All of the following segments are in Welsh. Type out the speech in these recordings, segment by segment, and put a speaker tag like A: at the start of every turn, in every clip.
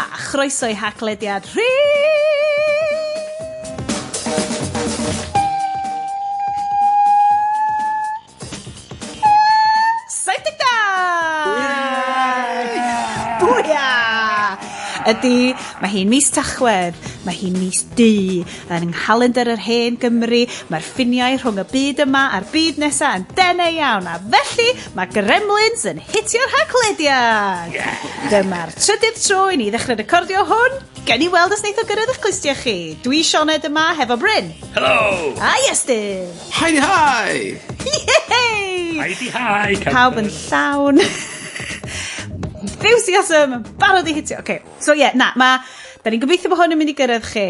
A: A chroeso i Haclediad rhif 72! Bwya! Ydy, mae hi'n mis Tachwedd, mae hi'n mis Du, yn nghalendr yr hen Gymru, mae'r ffiniau rhwng y byd yma a'r byd nesaf yn denau iawn, a felly mae Gremlins yn hitio'r Haclediad! Yeah. Dyma'r trydydd tro i ni ddechrau recordio hwn, gen i weld os wneith o gyrraedd eich clustiau chi. Dwi Sioned yma hefo Bryn.
B: Hello!
A: A Iestyn!
C: Heidi hi!
A: Yay!
B: Heidi hi!
A: Pawb yn llawn. Enthusiasm! yn Barod i hitio. Okay. So ie, yeah, na, ma... Da ni'n gobeithio bod hwn yn mynd i gyrraedd chi.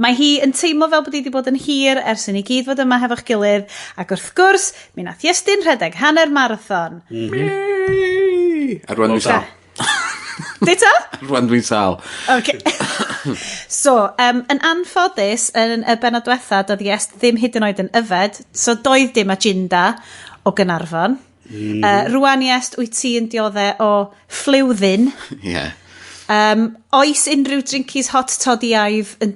A: Mae hi yn teimlo fel bod hi wedi bod yn hir ers i ni gyd fod yma hefo'ch gilydd, ac wrth gwrs, mi nath Iestyn rhedeg hanner marathon.
C: A rwan dwi'n sal.
A: Dita?
C: Rwan dwi'n sal.
A: Okay. So, yn anffodus, yn y benod diwetha, doedd Iest ddim hyd yn oed yn yfed, so doedd dim agenda o Gynarfon. Rwan, Iest, wyt ti yn diodde o ffliwddyn.
C: Ie. Yeah.
A: Oes unrhyw drinkies hot toddy-aidd yn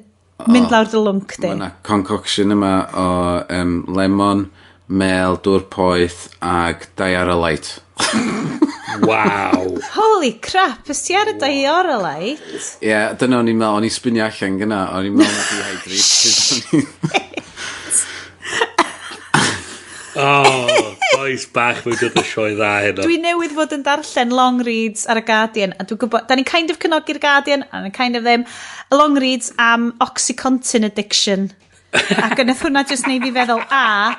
A: mynd lawr dy lwnc di?
C: Mae yna concoction yma o lemon, mel, dŵr poeth ag diarolite.
B: Waw!
A: Holy crap, ys ti ar y diarolite?
C: Ie, yeah, dyna o'n i'n meddwl, o'n i'n sbinio allan gyna, o'n i'n meddwl na dehydrated.
B: Oh, boys bach mewn dod o sioe dda heno.
A: Dwi newydd fod yn darllen long reads ar y Guardian, a dwi'n gwybod, da ni'n kind of cefnogi'r Guardian, a ni'n kind of ddim, long reads am Oxycontin addiction. Ac yn hwnna just neud fi feddwl, a,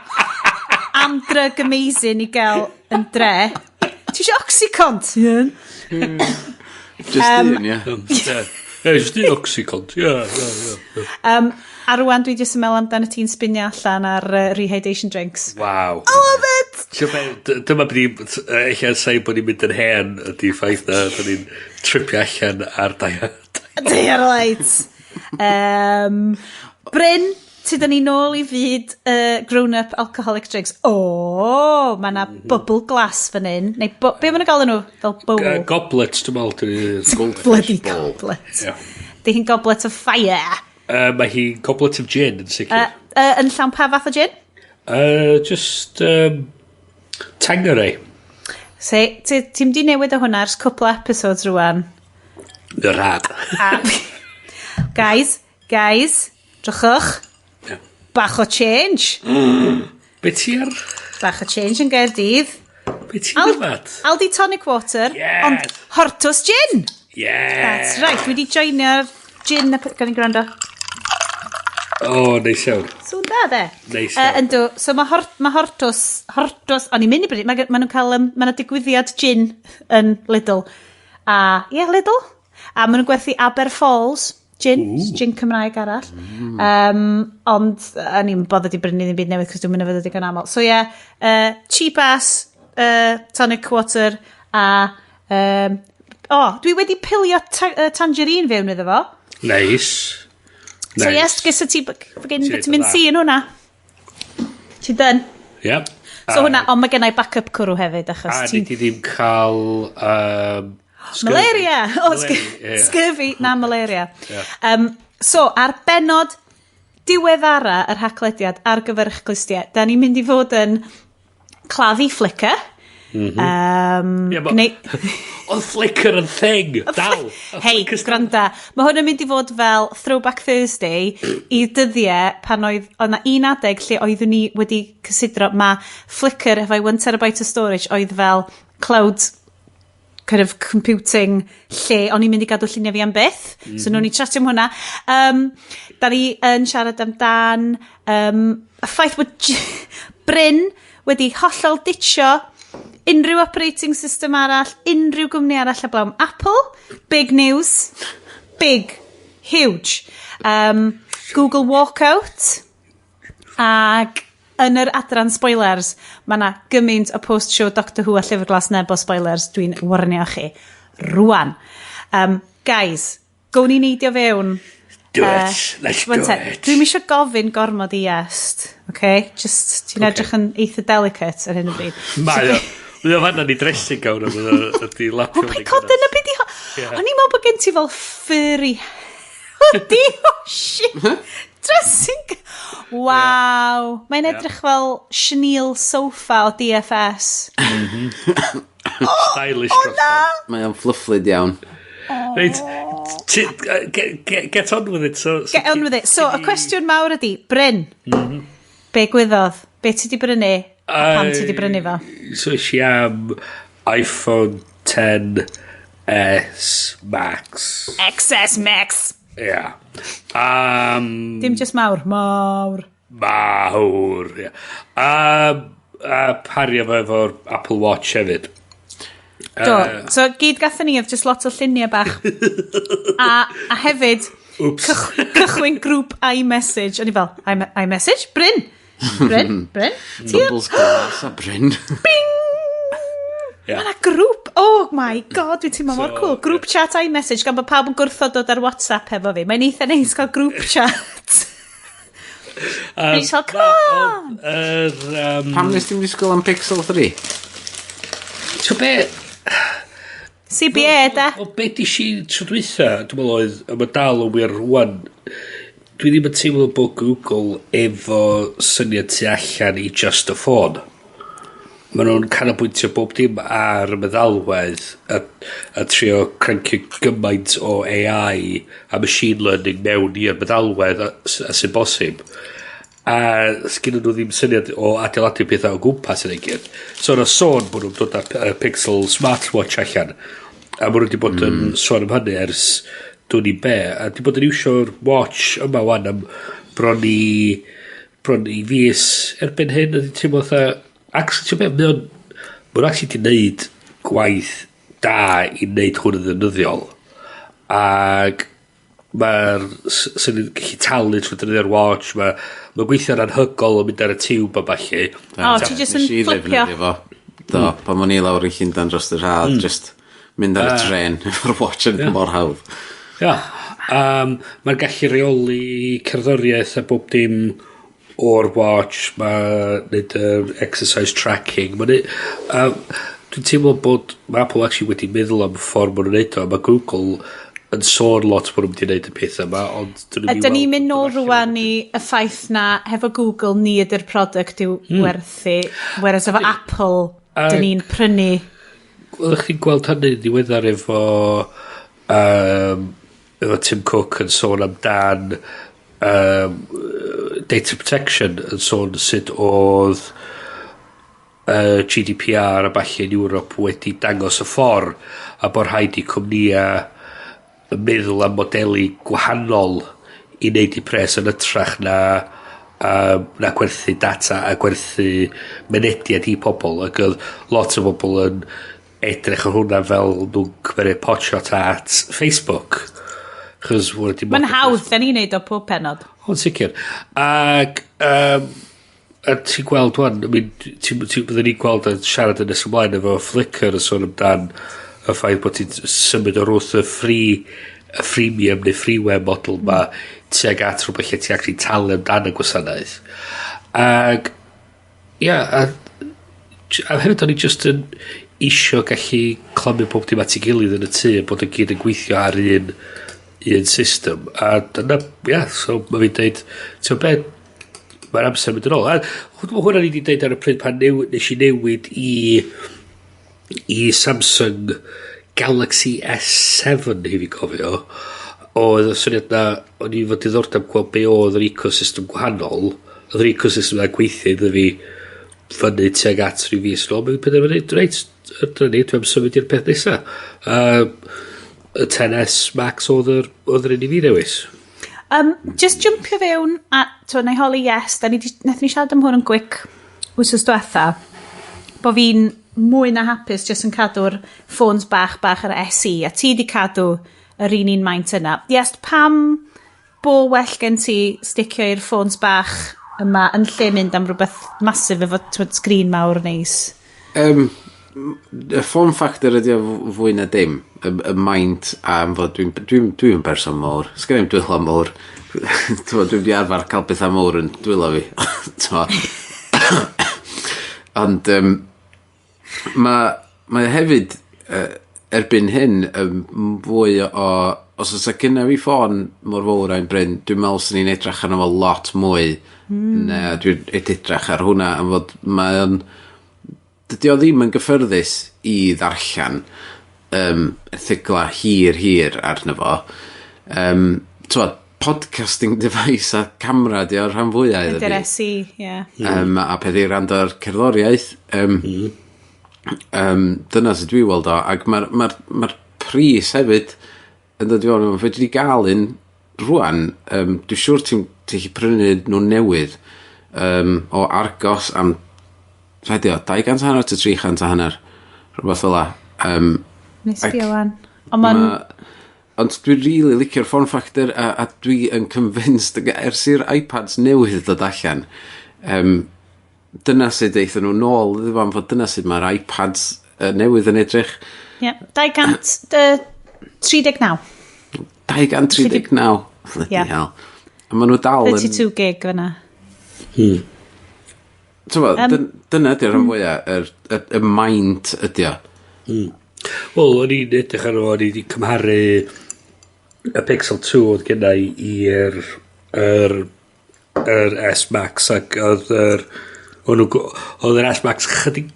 A: am drug amazing i gael yn dre. Ti eisiau Oxycontin?
C: Just un, ie.
B: Yeah, just un Oxycontin, yeah.
A: A rwan dwi jyst yn meddwl amdano ti'n sbinio allan ar rehydration drinks.
B: Wow.
A: I love it!
B: Dyma bod ni'n, eich sain bod ni'n mynd yn hen ydy ffaith na, da ni'n tripio allan ar
A: Diarolite. Bryn, ti da ni nôl i fyd grown-up alcoholic drinks. O, oh, mae yna bubble glass fan hyn. Neu, be maen nhw'n gael nhw? Fel bowl?
B: Goblets, dwi'n meddwl.
A: Bloody goblets. Yeah. Di hi'n goblet of fire.
B: Mae hi'n goblet of gin, yn sicr.
A: Yn llawn pa fath o gin?
B: Just Tanqueray.
A: Se, ti'n di newid o hwnna ers cwpl o episodes rwan?
B: Yr rhad.
A: Guys, drychwch. Yeah. Bach o change.
B: Be ti ar?
A: Bach o change yn Gaerdydd.
B: Be ti'n yfad?
A: Aldi tonic water.
B: Yes.
A: Ond Hortus gin.
B: Yeah.
A: That's right. Dwi di joinio'r gin. Gan i gwrando.
B: O, neis iawn.
A: Sŵn da, de?
B: Neis iawn.
A: Yndw, so mae Hortus, o'n i'n mynd i brynu, mae nhw'n cael, mae yna digwyddiad gin yn Lidl. A, ie, yeah, Lidl. A maen nhw'n gwerthu Aber Falls gin, gin Cymraeg arall. Ond, o'n i'n bothered i brynu ddim byd newydd, cos dwi'n mynd i fod digon aml. So, ie, yeah, cheap ass, tonic water, a, dwi wedi pilio tangerine fewn iddo fo.
B: Nice.
A: So yes, gysa ti, ti'n mynd si yn hwnna. Ti'n done.
B: Yep.
A: So hwnna, ond mae gennau backup cwrw hefyd, achos
B: ti... A ni di ddim cael...
A: Malaria! Oh, scurvy, na malaria. Yeah. So, ar benod diweddara yr Haclediad ar gyfer eich clustiau, da ni'n mynd i fod yn claddu Flickr.
B: Oedd Flickr yn thing, dal.
A: Hei, gwranda, mae hwn yn mynd i fod fel Throwback Thursday i dyddiau pan oedd 'na un adeg lle oeddwn ni wedi cysidro mae Flickr efo'i 1 terabyte o storage oedd fel cloud kind of computing lle o'n i'n mynd i gadw lluniau fi am byth. So nawn ni chatio am hwnna. Da ni yn siarad amdan y ffaith bod Bryn wedi hollol ditio unrhyw operating system arall, unrhyw gwmni arall heblaw am Apple. Big news. Big. Huge. Google Walkout. Ag yn yr adran spoilers, mae yna gymaint o post-show Doctor Who a Llyfr Glas Nebo spoilers dwi'n warnio chi. Rwan. Guys, gown ni neidio fewn.
B: Do it. Let's do it.
A: Dwi'm eisiau gofyn gormod i Iest. Okay? Just, ti'n edrych yn eitha delicate ar hyn o bryd.
B: Mae o. Mae o fanna ni dressing gown am ydi lapio.
A: Oh my god, dyna beth i...
B: Yeah.
A: O'n i'n meddwl bod gen ti fel furry hoodie. Oh, shit. Dressing. Waw. Mae'n edrych fel chenille sofa o DFS.
B: Stylish
A: O
B: dros
A: na!
B: ben.
C: Mae o'n flufflyd iawn.
B: Reit, get on with it. So
A: Get on with it. So, y cwestiwn mawr ydi, Bryn, be gwyddodd? Be ti di brynu? A pam ti di brynu fo?
B: So es i am iPhone 10s Max.
A: XS Max.
B: Yeah.
A: Dim just mawr, mawr.
B: Mawr, ie. A pario fo efo'r Apple Watch hefyd.
A: Do. So, gyd gathon ni oedd just lot o lluniau bach. A hefyd,
B: Oops.
A: cychwyn grŵp iMessage. O'n i fel, iMessage? Bryn! Bryn? Bryn? Ti
C: Bubbles glas a Bryn.
A: Bing!
B: Ie.
A: Mae 'na grŵp, oh my God, dwi'n teimlo mor
B: So,
A: cool. Grŵp chat iMessage, gan bod pawb yn gwrthod dod ar WhatsApp efo fi. Mae'n eitha neis cael grŵp chat. Ni'n fel, come on!
C: Pam nes ti'n disgwyl am Pixel 3?
B: So be,
A: CBA, da.
B: O be di si tro dwytha, dwi'n meddwl oedd, a mae dal yn wir rwan, dwi ddim yn teimlo bod Google efo syniad tu allan i just y ffôn. Maen nhw'n canolbwyntio bob dim ar y meddalwedd a trio crancio gymaint o AI a machine learning mewn i'r meddalwedd a sy'n bosib. A sgyn nhw ddim syniad o adeiladu pethau o gwmpas yn ei gyd. So yna sôn bod nhw'n dod â Pixel smartwatch allan. A maen nhw wedi bod yn sôn am hynny ers dwn i be. A wedi bod yn iwsio'r watch yma wan am bron i fis erbyn hyn. A wedi teimlo fatha, actually, ti'n be, mae o'n actually di wneud gwaith da i wneud hwn yn ddefnyddiol. Ac mae'r sy'n ni'n gallu talu trwy defnyddio'r watch, mae ma gweithio'n anhygol yn mynd ar y tiwb a ballu.
A: O, ti jyst yn
C: Nes i
A: flipio.
C: ddefnyddio fo. Do, pan o'n i lawr yn Llundain dros yr haf, just mynd ar y tren efo'r watch yn mor hawdd.
B: Ia. Mae'n gallu reoli cerddoriaeth a bob dim o'r watch, mae'n neud yr exercise tracking. Mae'n neud, dwi'n teimlo bod mae Apple actually wedi meddwl am y ffordd maen nhw'n neud o. Mae Google yn sôn lot bod nhw'n mynd i wneud y pethau yma, ond dyn nhw'n
A: Ydyn ni'n mynd nôl rwan i y ffaith na hefo Google ni ydy'r product i'w werthu, whereas efo Apple, dyn ni'n prynu.
B: Oeddech chi'n gweld hynny ddiweddar efo Tim Cook yn sôn amdan data protection, yn sôn sut oedd GDPR a ballu yn Ewrop wedi dangos y ffordd a bod rhaid i cwmnïau yn meddwl am modelu gwahanol i wneud i pres yn ytrach na gwerthu data a gwerthu mynediad i pobl, ac oedd lot o bobl yn edrych ar hwnna fel nhw'n cymryd pot shot at Facebook. Chos wedi
A: Mae'n hawdd, da ni'n neud o pob penod.
B: O'n sicr. Ac a ti'n gweld wan, I mean, ti, byddwn ni'n gweld yn siarad yn nes ymlaen efo Flickr yn sôn amdan y ffaith bod ti'n symud o'r wrth y freemium neu freeware model ma tuag at rhywbeth lle ti actually talu amdan y gwasanaeth. Ac ia, a hefyd o'n i just yn isio gallu clymu pob dim at ei gilydd yn y tŷ a bod y gyd yn gweithio ar un system. A dyna, ia, so mae fi'n deud, ti'n be, mae'r amser mynd yn ôl. A hwnna ni wedi deud ar y pryd pan nes i newid i Samsung Galaxy S7 i fi cofio, oedd y syniad na o'n i fod diddordeb gweld be oedd yr ecosystem gwahanol, oedd yr ecosystem na gweithio iddo fi fyny tuag at rhyw fis yn ôl, mae'n penderfynu, reit, dyna ni, dwi'n symud i'r peth nesa. Y 10S Max oedd yr un i fi ddewis.
A: Just jumpio fewn a to, na i holi yes, da ni di, naethon ni siarad am hwn yn gwic wythnos diwetha, bo fi'n mwy na hapus just yn cadw'r ffôns bach bach yr SE, a ti di cadw yr un maint yna. Yes, pam bo well gen ti sticio i'r ffôns bach yma yn lle mynd am rhywbeth masif efo, t'mod, sgrin mawr neis?
C: Y form factor ydy o fwy na dim. Y maint am fod dwi'n berson mawr. Sgen i'm dwylo mawr. T'mo', dwi'n di arfer cael pethau mawr yn dwylo fi. T'mo'. Ond mae hefyd erbyn hyn, fwy o, os oes gynna fi ffôn mor fawr â'n Bryn, dwi'n meddwl swn i'n edrych arno fo lot mwy. Na, dwi'n edrych ar hwnna, am fod mae'n, dydy o ddim yn gyffyrddus i ddarllen erthygla hir hir arno fo. T'wod, podcasting device a camera di o'r rhan fwyaf iddo
A: Ydy'r
C: fi.
A: SE, ie.
C: A peth i rando ar cerddoriaeth. Dyna sydd dwi weld o. Ac mae'r ma pris hefyd yn dod i fewn. Fedri di gael un rwan, dwi'n siŵr ti'n ti gallu prynu nhw newydd o Argos am, rhaid o, 250 ta 350, rhywbeth fel la.
A: Nes di wan. Ond ma'n
C: Ond dwi'n really licio'r form factor a dwi yn convinced ers i'r iPads newydd ddod allan. Dyna sut aethon nhw nôl iddo fo, am fod dyna sut mae'r iPads newydd yn edrych.
A: Ie, 239.
C: 239. Bloody
A: Ie.
C: hell. A maen nhw dal yn
A: 32 gig fyna.
C: T'mo, dyna ydy'r rhan fwyaf, y maint ydy o.
B: Wel, o'n i'n edrych arno fo, o'n i wedi cymharu y Pixel 2 oedd genna i i'r yr S Max ac oedd yr o'n nhw oedd yr S Max chydig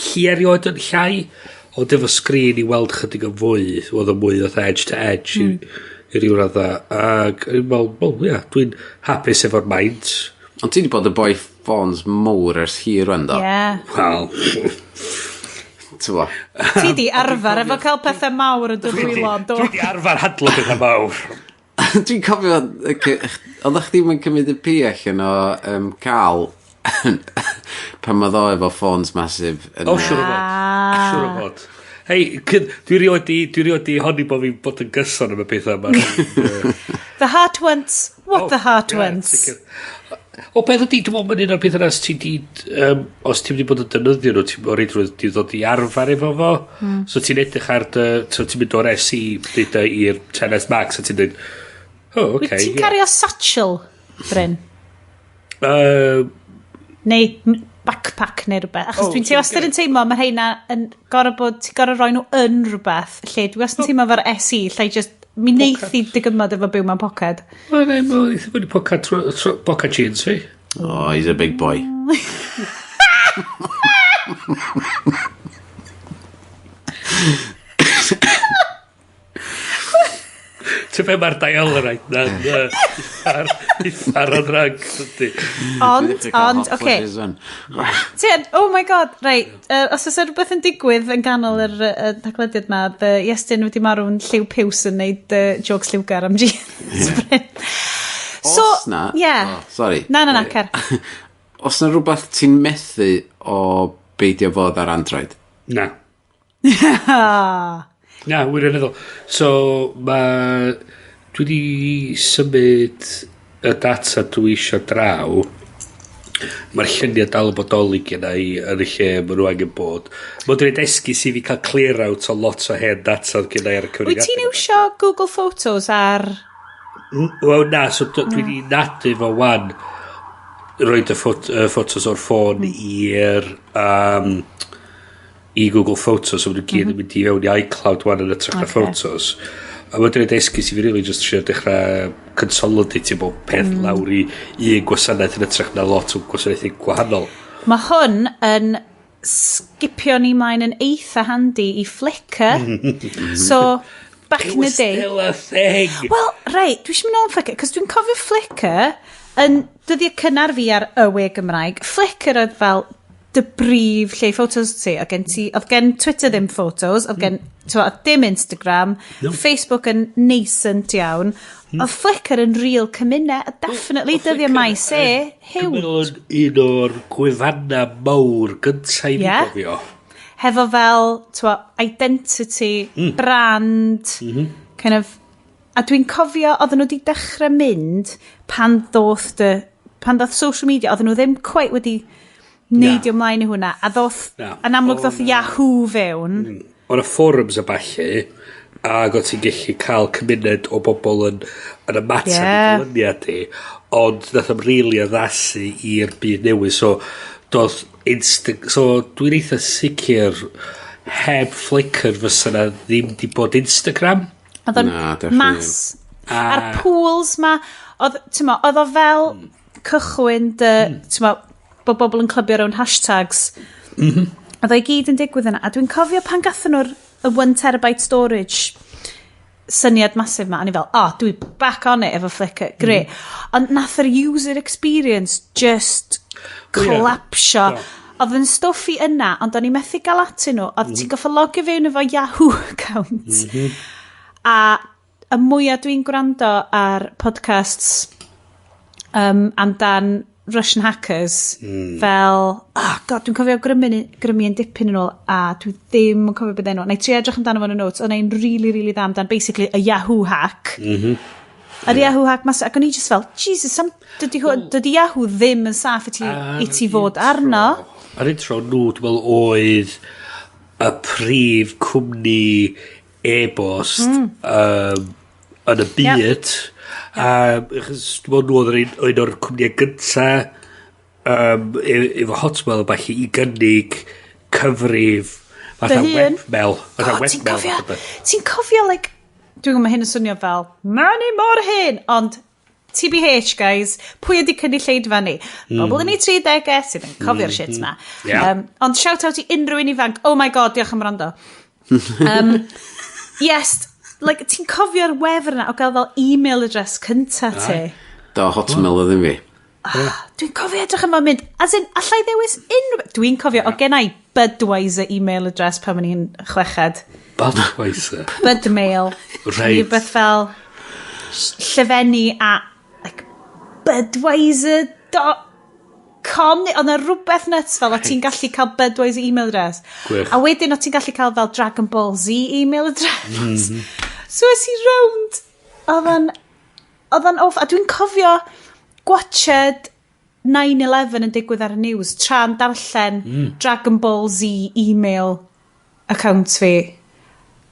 B: hi erioed yn llai, ond efo sgrin i weld chydig yn fwy, oedd yn mwy oedd edge to edge i ryw radda, ac o'n i'n meddwl, wel ia, dwi'n hapus efo'r maint.
C: Ond ti wedi bod y boi ffôns mowr ers hir rwan, do?
A: Ie.
B: Wel,
C: T'mo?
A: Ti di arfer efo cael pethau mawr yn dy ddwylo, do?
B: Dwi di arfer handlo pethau mawr.
C: Dwi'n cofio, oeddech chdi'm yn cymryd y pi allan o Carl pan mae ddo efo ffôns massive. Yn,
B: O, siwr o fod. Siwr o fod. Hei, dwi rioed di honni bod fi'n bod yn gyson am y pethau yma.
A: The heart wants what the heart wants.
B: Sicr. O, beth ydi, dwi'n meddwl mae'n un o'r pethau yna, os ti di, os ti'n wedi bod yn defnyddio nhw, ti'n o reidrwydd di ddod i arfer efo fo. So ti'n edrych ar dy, so ti'n mynd o'r SE deuda i'r XS Max a ti'n dweud, oh,
A: Wyt
B: okay.
A: ti'n cario satchel, Bryn? Neu backpack neu rhywbeth? Achos
B: Oh,
A: dwi'n te wastad yn teimlo, mae rheina yn gorau bod, ti'n gorau rhoi nhw yn rhywbeth, lle dwi wastad yn teimlo efo'r SE, lle i just, mi neith i dygymod efo byw mewn poced.
B: Wel, ne, mae'n eitha fyny pocad, pocad jeans fi.
C: Oh, he's a big boy.
B: Ti'n be mae'r dial-a-rite na, ar, ar y drag, ydy.
A: Ond, ond, oce. Ti'n, oh my God, right, os oes rhywbeth yn digwydd yn ganol yr haglediad ma, the Iestyn wedi marw'n lliw piws yn neud jokes lliwgar am jeans. Bryn. So,
C: Os na...
A: yeah.
C: Oh, sorry.
A: Na, na, na, cer.
C: Os na rhywbeth ti'n methu o beidio fod ar Android?
B: Na. Na, wirioneddol. So, mae... Dwi wedi symud y data dwi eisiau draw. Mae'r lluniau dal yn bodoli genna i yn y lle maen nhw angen bod. Mae'n dweud esgus i fi cael clear out o lot o hen data oedd genna i ar y
A: Wyt
B: cyfrifiadur.
A: ti'n iwsio Google Photos ar?
B: Wel na, so dwi wedi nadu fo wan roed y ffotos o'r ffôn i Google Photos, so maen nhw gyd yn mynd i fewn i iCloud wan yn ytrach na Photos. A mae'n dweud esgus i fi really just trio dechrau consolidate bob peth lawr i un gwasanaeth yn ytrach na lot o gwasanaethau gwahanol.
A: Mae hwn yn skipio ni mlaen yn eitha handi i Flickr. So, back
B: It
A: in the
B: was
A: day.
B: still a thing.
A: Wel, reit, dwi eisiau mynd nôl am Flickr, cos dwi'n cofio Flickr yn dyddiau cynnar fi ar y we Gymraeg. Flickr oedd fel dy brif lle i photos ti. Oedd gen ti, oedd gen Twitter ddim photos, oedd gen, mm. oedd dim Instagram,
B: No.
A: Facebook yn nascent iawn. Oedd Flickr yn real cymuned, a definitely dyddiau maes e,
B: Dwi'n
A: huge.
B: meddwl yn un o'r gwefanna mawr gyntaf i fi gofio.
A: Hefo fel, twa, identity, brand, kind of. A dwi'n cofio, oedden nhw wedi dechrau mynd pan ddoth social media, oedden nhw ddim quite wedi neidio ymlaen i hwnna. A ddoth,
B: Na.
A: yn amlwg
B: O,
A: ddoth
B: na.
A: Yahoo fewn.
B: O'n y forums a ballu, ac o ti'n gallu cael cymuned o bobl yn ymateb i dylyniad di, ond nath o'm rili addasu i'r byd newydd, so doedd so dwi'n eitha sicr Heb Flickr fysa na ddim di bod Instagram.
A: Oedd o'n mas. A'r pools ma, oedd, ti'n mo, oedd o fel cychwyn dy, ti'n mo, bod bobl yn clybio rownd hashtags. Oedd o i gyd yn digwydd yna. A dwi'n cofio pan gathon nhw'r y 1 terabyte storage syniad massive ma, a ni fel, "Oh, dwi back on it efo Flickr, great." Ond nath yr user experience just
B: Wel, ie.
A: collapsio.
B: Do.
A: Oedd yn stwff i yna, ond o'n i methu gael atyn nhw. Oedd ti'n goffa logio fewn efo Yahoo account. A y mwyaf dwi'n gwrando ar podcasts amdan Russian hackers fel, oh God, dwi'n cofio grymu yn dipyn yn ôl a dwi ddim yn cofio beth enw. Na i trio edrych amdano fo yn y notes, ond ein really, really dda amdan basically y Yahoo hack. Yr Yahoo hack mas, ac o'n i just fel, "Jesus, sam, dydy Yahoo ddim yn saff i ti fod arno."
B: Ar un tro nhw, dwi'n meddwl, oedd y prif cwmni e-bost yn y byd. A achos dwi'n meddwl nhw oedd yr un o'r cwmnïau gynta efo Hotmail a ballu i gynnig cyfrif fatha
A: Dy hun.
B: Webmail. Fatha
A: Oh, ti'n
B: webmail.
A: cofio,
B: Fath o beth.
A: ti'n cofio, like, dwi'n gwybod mae hyn yn swnio fel, ma ni mor hyn, ond TBH, guys, pwy ydi cynulleidfa ni? Bobl yn ei 30au sydd yn cofio'r shit ma. Ond shout out i unrhyw un ifanc, oh my God, diolch am wrando. Yes, like, ti'n cofio'r wefr yna o gael fel email address cynta ti?
C: Do, Hotmail oedd yn fi.
A: Dwi'n cofio edrych yma mynd, as in, allai ddewis unrhyw. Dwi'n cofio, o gen i Budweiser email address pan o'n i'n chweched.
B: Budweiser.
A: Budmail. Rhywbeth fel llefenni a like, Budweiser.com. Oedd yna rhywbeth nuts fel o ti'n gallu cael Budweiser email address.
B: Gwych.
A: A wedyn o ti'n gallu cael fel Dragon Ball Z email address. So es i rownd. Oedd o'n off. A dwi'n cofio gwatched 9-11 yn digwydd ar y news tra'n darllen Dragon Ball Z email account fi.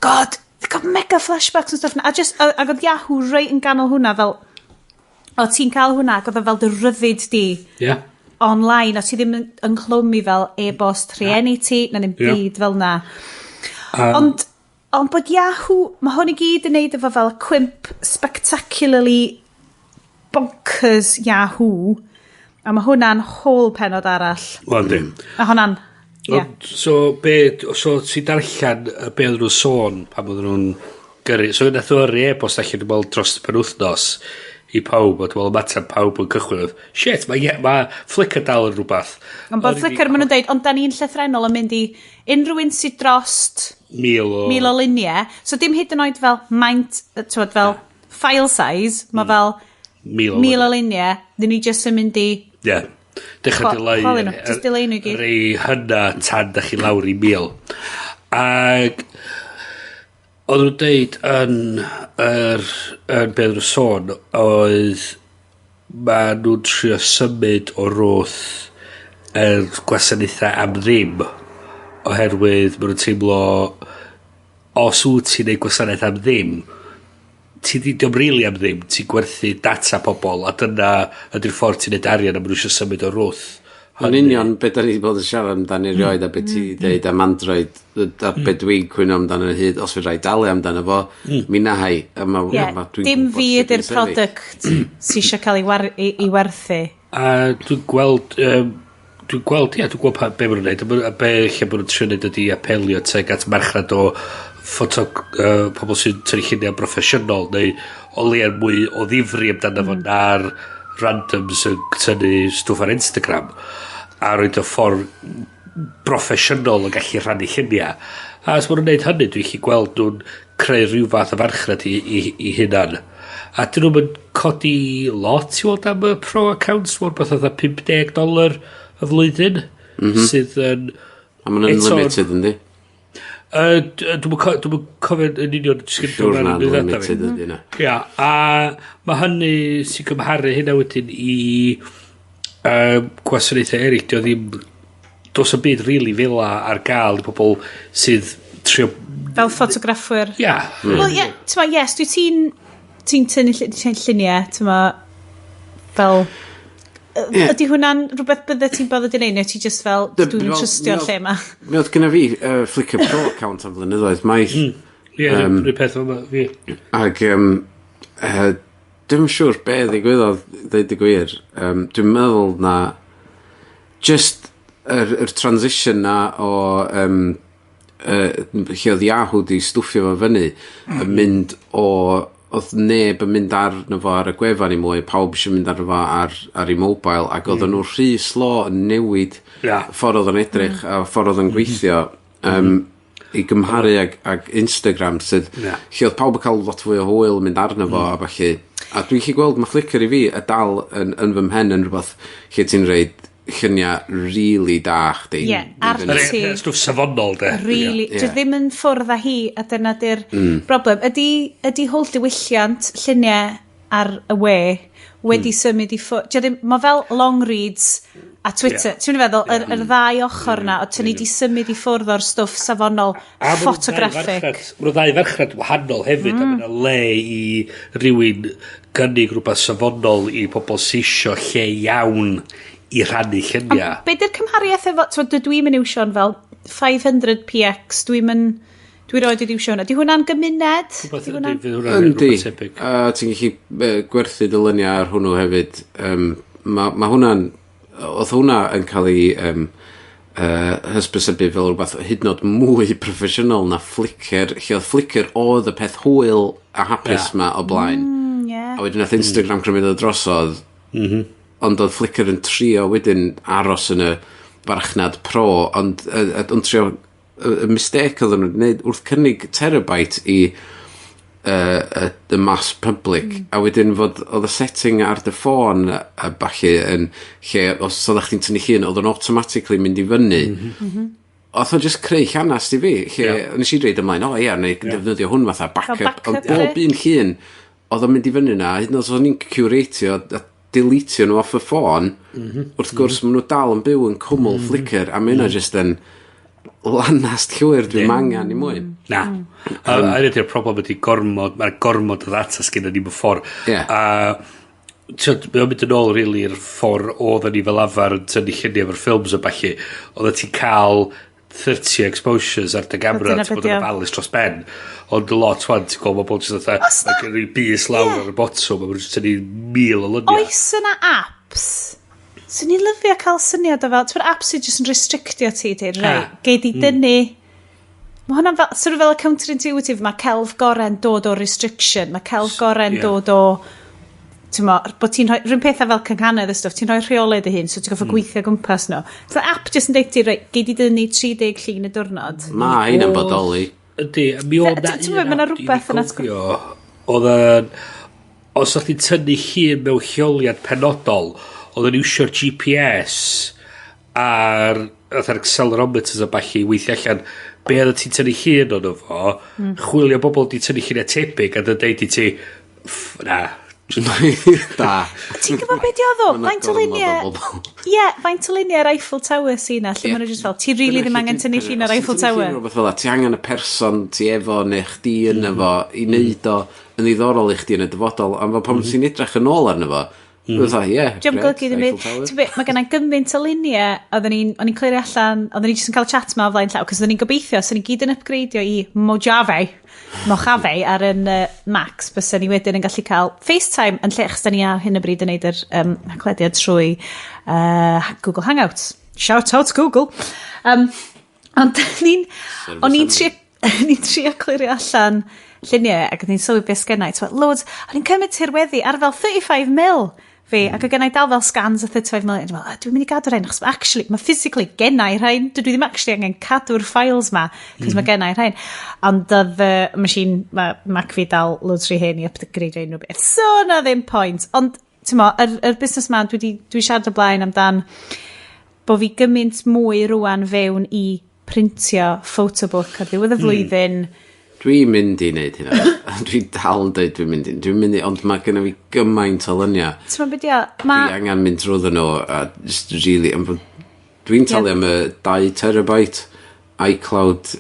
A: God, they got mega flashbacks and stuff. A just, ac oedd Yahoo reit yn ganol hwnna fel, o ti'n cael hwnna, ac oedd o fel dy ryddid di online, o ti ddim yn ynghlwm i fel e-bost rhieni ti, na ddim byd fel na. Ond bod Yahoo, mae hwn i gyd yn neud efo fel cwymp spectacularly bonkers Yahoo, a mae hwnna'n whole penod arall.
B: Wel, yndi.
A: A hwnna'n, ie.
B: Ond, so ti darllen y be oedden nhw'n sôn pan oedden nhw'n gyrru. So nath o yrru e-bost allan, dwi'n meddwl, dros y penwythnos i pawb, a dwi'n meddwl ymateb pawb yn cychwyn oedd, "Shit, mae ma Flickr dal yn rhywbeth."
A: Ond bod Flickr, maen nhw'n deud, ond da ni'n llythrenol yn mynd i unrhyw un sydd drost
B: 1,000 o
A: 1,000 o luniau. So dim hyd yn oed fel maint, t'wod, fel file size, mae fel
B: 1,000 o
A: 1,000 o luniau, dyn ni jyst yn mynd i
B: Ie. Dechrau dileu
A: chwalu nhw, jyst dileu nhw i gyd.
B: Rei hynna tan da chi lawr i 1,000. Ag oedd nhw'n deud yn be oedden nhw'n sôn oedd ma nhw'n trio symud o wrth yr gwasanaethau am ddim oherwydd ma nhw'n teimlo os wyt ti'n neud gwasanaeth am ddim, ti di dio'm rili am ddim, ti'n gwerthu data pobl a dyna ydy'r ffordd ti'n neud arian a ma nhw eisiau symud o wrth
C: Yn union be da ni wedi bod yn siarad amdano erioed a be ti wedi dweud am Android a be dwi'n cwyno amdano hyd, os fedra i dalu amdano fo, mi na i. A ma,
A: Ie,
C: ma, dwi'n
A: dim
C: gwbod
A: fi
C: lle
A: ydy'r
C: dwi'n sefyll.
A: product sy'n eisiau cael ei werthu.
B: A dwi'n gweld, ie, dwi'n gweld pa, be maen nhw'n neud, a be lle maen nhw'n trio neud ydy apelio tuag at marchnad o ffoto, pobl sy'n tynnu lluniau broffesiynol, neu o leia mwy o ddifri amdano fo na'r randoms yn tynnu stwff ar Instagram, a roed o ffordd broffesiynol yn gallu rhannu lluniau. A os maen nhw'n neud hynny, dwi'n gallu gweld nhw'n creu rhyw fath o farchnad i hunan. A dyn nhw'n codi lot i weld am y pro accounts, mae'n beth oedd $50 y flwyddyn, sydd yn
C: A ma'n unlimited, yndi?
B: Dwi'm cofio yn union, jyst gyda
C: Siwr
B: hwnna'n
C: na
B: y data fi.
C: unlimited yndi na.
B: Ia, a mae hynny sy'n cymharu hynna wedyn i gwasanaethau eraill, dio ddim, does 'am byd rili really fel ar gael i pobl sydd trio
A: Fel ffotograffwyr.
B: Ia.
A: Wel, ie, ti'n ma, yes, dwi ti'n tynnu lluniau, ti'n ma, fel Yeah. Ydy hwnna'n rhywbeth bydde ti'n bothered i wneud, neu ti just fel, dwi'n trystio'r lle yma?
C: Mi oedd gyda fi Flickr Pro account am flynyddoedd maith.
B: Ie, rhyw peth yma, fi.
C: Ac dwi'm siŵr be ddigwyddodd, dweud y gwir. Dwi'n meddwl na just yr transition na o lle oedd Yahoo di stwffio fo fyny yn mynd o oedd neb yn mynd arno fo ar y gwefan i mwy, pawb eisiau mynd arno fo ar ei mobile, ac oedden nhw rhy slo yn newid ffordd oedd o'n edrych a ffordd oedd o'n gweithio i gymharu ag Instagram sydd lle oedd pawb yn cael lot fwy o hwyl yn mynd arno fo a ballu. A dwi'n gallu gweld mae Flickr i fi y dal yn fy mhen yn rhywbeth lle ti'n rhoid lluniau really da chdi.
A: Ie, ar ti.
B: Stwff safonol, de.
A: Really. Yeah. Ddim yn ffwrdd â hi, a dyna di'r broblem. Ydy holl diwylliant lluniau ar y we wedi symud i ffwrdd? Mae fel long reads a Twitter. Ti'n feddwl, yr ddau ochr na, o ti'n ni di symud i ffwrdd o'r stwff safonol ffotograffig.
B: Mae nhw ddau farchnad wahanol hefyd, a mae yna le i rywun gynnig rhywbeth safonol i pobl sy isio lle iawn i rhannu lluniau.
A: Be di'r cymhariaeth efo, t'mod, dydw i'n mynd iwsio'n fel 500px, dwi'n mynd, dwi roed wedi iwsio hwnna. Di hwnna'n gymuned?
B: Rhywbeth
A: Di hwnna'n
B: yndi, fydd hwnna'n
C: Yndi.
B: rhywbeth tebyg.
C: A ti'n gallu gwerthu dy luniau ar hwnnw hefyd. Ma hwnna'n... Oedd hwnna yn cael ei hysbysebu fel rhywbeth hyd yn oed mwy proffesiynol na Flickr. Lle oedd Flickr oedd y peth hwyl a hapus ma o blaen. A wedyn nath Instagram cymryd o drosodd. Ond oedd Flickr yn trio wedyn aros yn y farchnad pro, ond trio y mistake oedden nhw'n gwneud wrth cynnig terabyte i y mass public, a wedyn fod oedd y setting ar dy ffôn a ballu yn lle os oeddech chdi'n tynnu llun oedd o'n automatically mynd i fyny. Oedd o just creu llanast i fi, lle nes i dweud ymlaen, o ia, neu defnyddio hwn fatha backup,
A: backup,
C: ond bob un llun oedd o'n mynd i fyny na, hyd yn oed os o'n i'n curatio a deletio nhw off y ffôn, wrth gwrs maen nhw dal yn byw yn cwmwl Flickr, a mae hynna just yn lanast llwyr, dwi'n angen i mwy.
B: Na. A ydy'r problem ydy gormod, mae'r gormod o ddata sgynna ni mewn ffordd. A t'wod, mae o'n mynd yn ôl really i'r ffordd oedden ni fel arfer yn tynnu lluniau efo'r ffilms a ballu. Oedden ti'n cael 30 exposures ar dy gamera,
A: Dyna
B: ti'n bod
A: be'
B: yn
A: 'di o.
B: ofalus dros ben. Ond lot wan, ti'n gweld bobl jyst fatha,
A: Oes na
B: mae gen i bys lawr ar y botwm, a maen nhw'n jyst tynnu 1,000 o luniau.
A: Oes yna apps? Swn i'n lyfio cael syniad o fel, ti'n apps sydd jyst yn restrictio ti, deud, reit, gei di dynnu. Mae hwnna'n fel, sort of fel y counterintuitive, mae celf gore'n dod o restriction, mae celf gore'n dod o, ti'n mo, bod ti'n rhoi, rhywun pethau fel cynghanedd y stwff, ti'n rhoi rheolau dy hun, so ti'n goffa gweithio gwmpas nhw. So app jyst yn deud ti, reit, gei di dynnu 30 llun y diwrnod.
C: Mae hynna'n bodoli.
B: Ydy, a mi oedd na
A: Ti'n gwbod, ma' 'na
B: un app
A: rwbeth yn
B: dwi'n cofio, oedd yn, os o'ch chi'n tynnu llun mewn lleoliad penodol, oedd yn iwsio'r GPS a'r fatha'r accelerometers a ballu i weithio allan be oedd ti'n tynnu llun ono fo, chwilio bobl di tynnu lluniau tebyg a deud i ti, na,
C: Da.
A: Ti'n gwybod beth di oedd o?
C: Ma' 'na
A: Faint o
C: gormod o
A: luniau
C: bobl.
A: Ie, faint o luniau ar Eiffel Tower sy na, lle maen nhw just fel, ti really ddim angen tynnu llun ar Eiffel Tower.
C: Rhywbeth fel 'na, ti angen y person ti efo neu chdi yn efo i wneud o yn ddiddorol i chdi yn y dyfodol, ond fel pan ti'n edrych yn ôl arno fo, fatha, ie,
A: Diolch yn
C: grêt,
A: golygu ddim
C: Eiffel
A: byd.
C: Tower.
A: Ti'n be, mae gennau gymaint o luniau, oedden ni'n, o'n i'n clirio allan, oedden ni jyst yn cael chat ma o flaen llaw, cos oedden ni'n gobeithio, so ni gyd yn upgradeio i Mojave ar yn Macs, bysa ni wedyn yn gallu cael FaceTime yn lle, achos da ni ar hyn o bryd yn neud yr haclediad trwy Google Hangouts. Shout out Google! Ond ni'n, o'n i'n trio, ni'n trio clirio allan lluniau ac o'n i'n sylwi beth sgennau. Ti'n loads, o'n i'n cymryd tirweddi ar fel 35 mil fi, ac oedd gennau dal fel scans o 35 mil. Dwi'n meddwl, "Ah, dwi'n mynd i gadw rhain, achos actually, mae physically gennau rhain. Dydw i ddim actually angen cadw'r files ma, cos mae gennau rhain. Ond oedd y machine, mae Mac fi dal loads rhy hen i upgrade unrhyw beth. So, na ddim point. Ond, ti'n mo, yr busnes ma, dwi siarad o blaen amdan bo fi gymaint mwy rwan fewn i printio photobook ar ddiwedd y flwyddyn.
C: Dwi'n mynd i wneud hynna. Dwi'n dal yn dweud dwi'n mynd i. Dwi'n mynd i, ond mae genna fi gymaint o luniau.
A: Ti'n meddwl beth yw? Ma,
C: Dwi angen mynd drwyddo nhw a just really, dwi'n talu am y 2 terabyte iCloud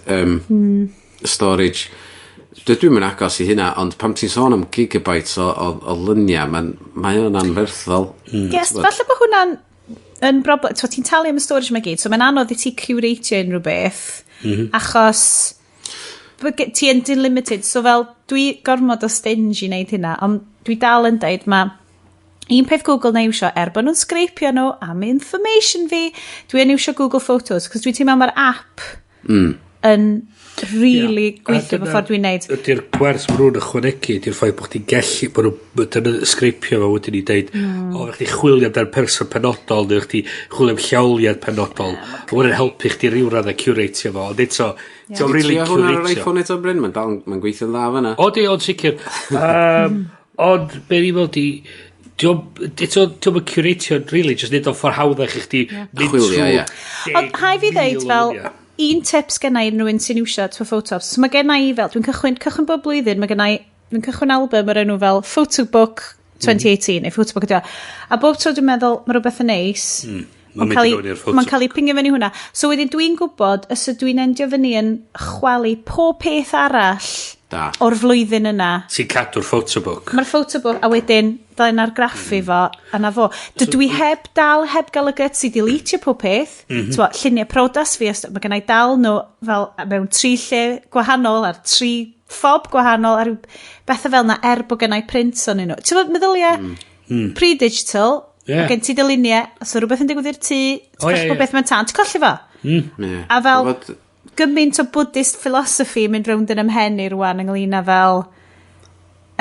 C: storage. Dwi yn agos i hynna, ond pam ti'n sôn am gigabytes o luniau, mae o'n anferthol.
A: Yes, falle bod hwnna'n yn broblem. Ti'n talu am y storage yma gyd, so mae'n anodd i ti curatio unrhyw beth, achos ti yn delimited. So fel, dwi gormod o stingy i wneud hynna, ond dwi dal yn deud, mae un peth Google na iwsio, er bod nhw'n scrapio nhw am information fi, dwi yn iwsio Google Photos, cos dwi'n teimlo mae'r app yn really gweithio fo ffordd dwi'n neud.
B: Ydy'r gwerth maen nhw'n ychwanegu, ydy'r ffaith bod chdi'n gallu, bod nhw'n scrapio fo wedyn i deud, o, chdi chwilio amdan person penodol, neu chdi chwilio am lleoliad penodol. Yeah, okay. Hwnna'n helpu chdi ryw radd a curatio fo, ond eto, ti'n really
C: curatio. Hwnna ar
B: yr
C: iPhone eto, Bryn? Mae'n gweithio'n dda fanna.
B: O, di, ond sicr. Ond, be ni'n meddwl di, eto, dio'm yn curatio, really, just neud o'n ffordd hawddach i chdi
C: mynd trwy. Ie.
A: Ond hai fi ddeud fel, un tips gen i unrhyw un sy'n iwsio to photos. So mae gen i fel, dwi'n cychwyn bob blwyddyn, mae gen i, dwi'n cychwyn album o'r enw fel Photobook 2018, neu Photobook ydi o. A bob tro dwi'n meddwl, mae rhywbeth yn neis,
B: mae'n
A: cael ei pingio fyny hwnna. So wedyn dwi'n gwybod, os ydw i'n endio fyny yn chwalu pob peth arall
C: da
A: o'r flwyddyn yna.
B: Ti'n cadw'r photobook.
A: Mae'r photobook, a wedyn, dda'n argraffu fo, a na fo. Dydw i heb dal, heb gael y guts i deletio pob peth. Mm-hmm. Lluniau prodas fi, mae gen i dal nhw fel mewn tri lle gwahanol, ar tri ffob gwahanol, ar bethau fel na, er bod gen i prints o'n nhw. Ti'n meddwl, meddyliau, pre-digital, yeah. Gen ti dyluniau, os yw rhywbeth yn digwydd i'r tŷ, ti'n colli pob beth mewn tân, ti'n colli fo.
C: Yeah.
A: A fel, gymaint o Buddhist philosophy mynd rownd yn ymhen i rwan ynglyn â fel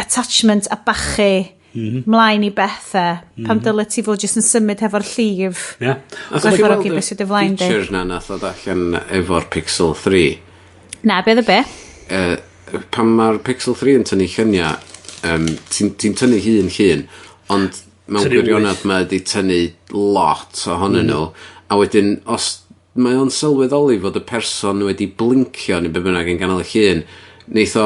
A: attachment a bachu mlaen i bethau, pam dyle ti fod jyst yn symud hefo'r llif.
B: Yeah.
A: Gwerthfawrogi beth sydd dy flaen di.
C: Feature na nath ddod allan efo'r Pixel 3.
A: Na, beth y be?
C: Pan mae'r Pixel 3 yn tynnu lluniau, ti'n tynnu hun llun, ond mewn gwirionedd mae wedi tynnu lot ohonyn nhw, a wedyn os mae o'n sylweddoli fod y person wedi blincio neu be bynnag yn ganol y llun, neith o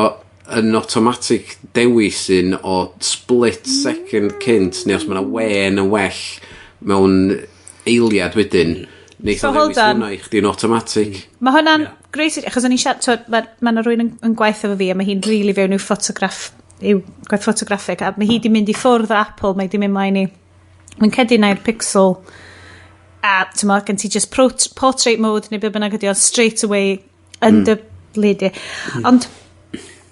C: yn automatic dewis un o split second cynt, neu os mae yna wen yn well mewn eiliad wedyn, neith
A: so
C: o ddewis hwnna i chdi'n automatic.
A: Mae hwnna'n great, achos o'n i'n siarad, mae yna rhywun yn gwaith efo fi, a mae hi'n really fewn i'w ffotograff, i'w gwaith ffotograffig, a mae hi di mynd i ffwrdd o Apple, mae di mynd mlaen i, mae'n cedi na'r Pixel, a ti'n mo, gen ti just portrait mode neu be bynnag ydi o straight away yn dy lid i. Ond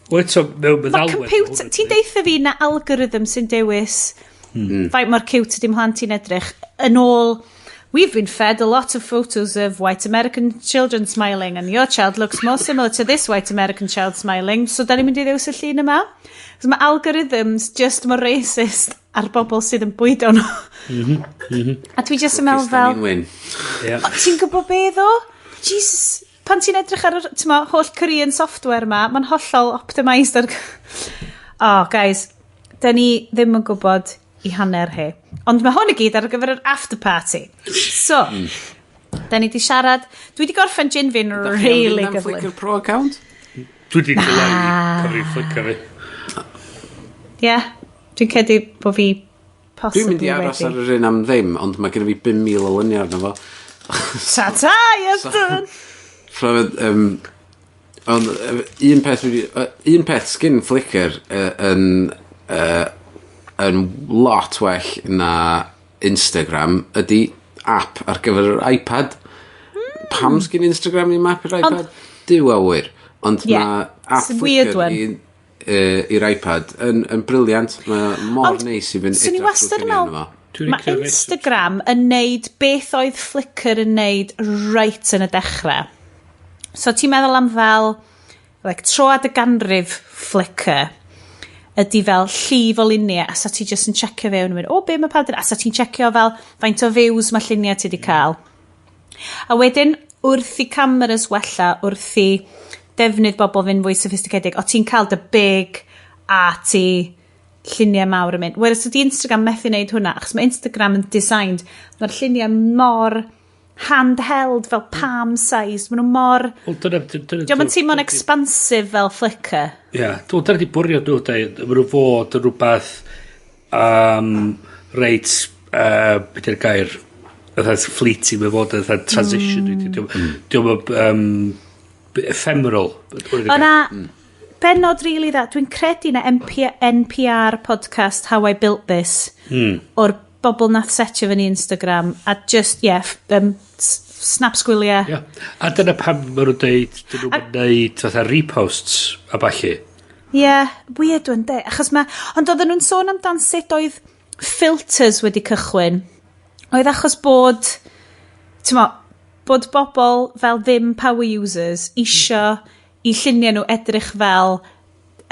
B: wel eto, mewn meddalwedd
A: computer, ti'n deitha fi na algorithm sy'n dewis faint mor cute ydy mhlant i'n edrych yn ôl, we've been fed a lot of photos of white American children smiling and your child looks more similar to this white American child smiling, so da ni'n mynd i ddewis y llun yma. So mae algorithms just mor racist ar bobl sydd yn bwydo nhw. A dwi just yn meddwl fel... Ti'n gwybod be ddo? Jesus, pan ti'n edrych ar yr, ti'n mo, holl Korean software yma, mae'n hollol optimised ar... Oh, guys, da ni ddim yn gwybod i hanner hi. Ond mae hwn i gyd ar gyfer yr after party. So, da ni di siarad... Dwi di gorffen gin fi'n really gyflym.
C: Flickr Pro account?
B: Dwi di dileu cyfri Flickr fi.
A: Ie, dwi'n credu bod fi possibly
C: Dwi'n mynd i aros ar yr un am ddim, ond mae gen i fi 5,000 o luniau arno fo.
A: Ta-ta, yes done!
C: Ond un peth sgin Flickr yn lot well na Instagram ydy app ar gyfer yr iPad. Pam sgin Instagram i'n app i'r iPad? Duw a ŵyr. Ond mae app Flickr i'r iPad yn brilliant. Mae mor neis i fynd edrych trwy lluniau arno fo.
A: Mae Instagram yn neud beth oedd Flickr yn neud right yn y dechrau. So ti'n meddwl am fel like, troad y ganrif Flickr ydy fel llif o luniau, a sa ti just yn checio fewn yn mynd, o, be mae pawb, a sa ti'n checio fel faint o views mae lluniau ti wedi cael. A wedyn, wrth i cameras wella, wrth i defnydd bobl fynd fwy sophisticedig, o ti'n cael dy big a ti lluniau mawr yn mynd. Whereas ydy Instagram methu wneud hwnna, achos mae Instagram yn designed, mae'r lluniau mor handheld, fel palm size, maen nhw mor... Diolch yn teimlo'n expansive fel Flickr.
B: Ie, dyna di bwriad nhw, maen nhw fod yn rhywbeth reit, beth yw'r gair, fatha fleeting, mae'n fod yn fatha transition. Diolch yn ephemeral.
A: O'na Benod really dda. Dwi'n credu na MP, NPR podcast How I Built This o'r bobl nath setio fyny Instagram a just, yeah, snap sgwyliau.
B: Yeah. A dyna pam maen nhw'n deud, dyn nhw'n neud fatha reposts a ballu.
A: Ie, yeah, weird one, de. Achos mae... Ond oedden nhw'n sôn amdan sut oedd filters wedi cychwyn. Oedd achos bod, ti'n mo, bod bobl fel ddim power users isio i lluniau nhw edrych fel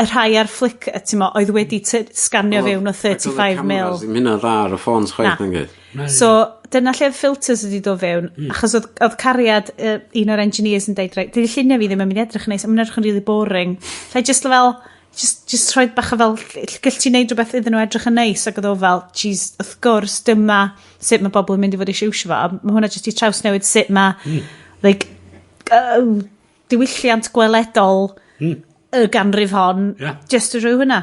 A: y rhai ar Flickr, ti'n mo, oedd wedi sganio fewn o 35 mil.
C: Ddim hynna dda ar y ffôns chwaith,
A: Na.
C: nag?
A: So, dyna lle oedd filters wedi dod fewn, achos oedd cariad un o'r engineers yn deud, right, dydy lluniau fi ddim yn mynd i edrych yn neis, mae'n edrych yn really boring. Lle just fel, just rhoi bach o fel, gall ti neud rhywbeth iddyn nhw edrych yn neis, ac oedd o fel, jeez, wrth gwrs, dyma sut mae bobl yn mynd i fod eisiau iwsio fo, a mae hwnna just i trawsnewid sut mae, like, diwylliant gweledol y ganrif hon, just drwy hwnna.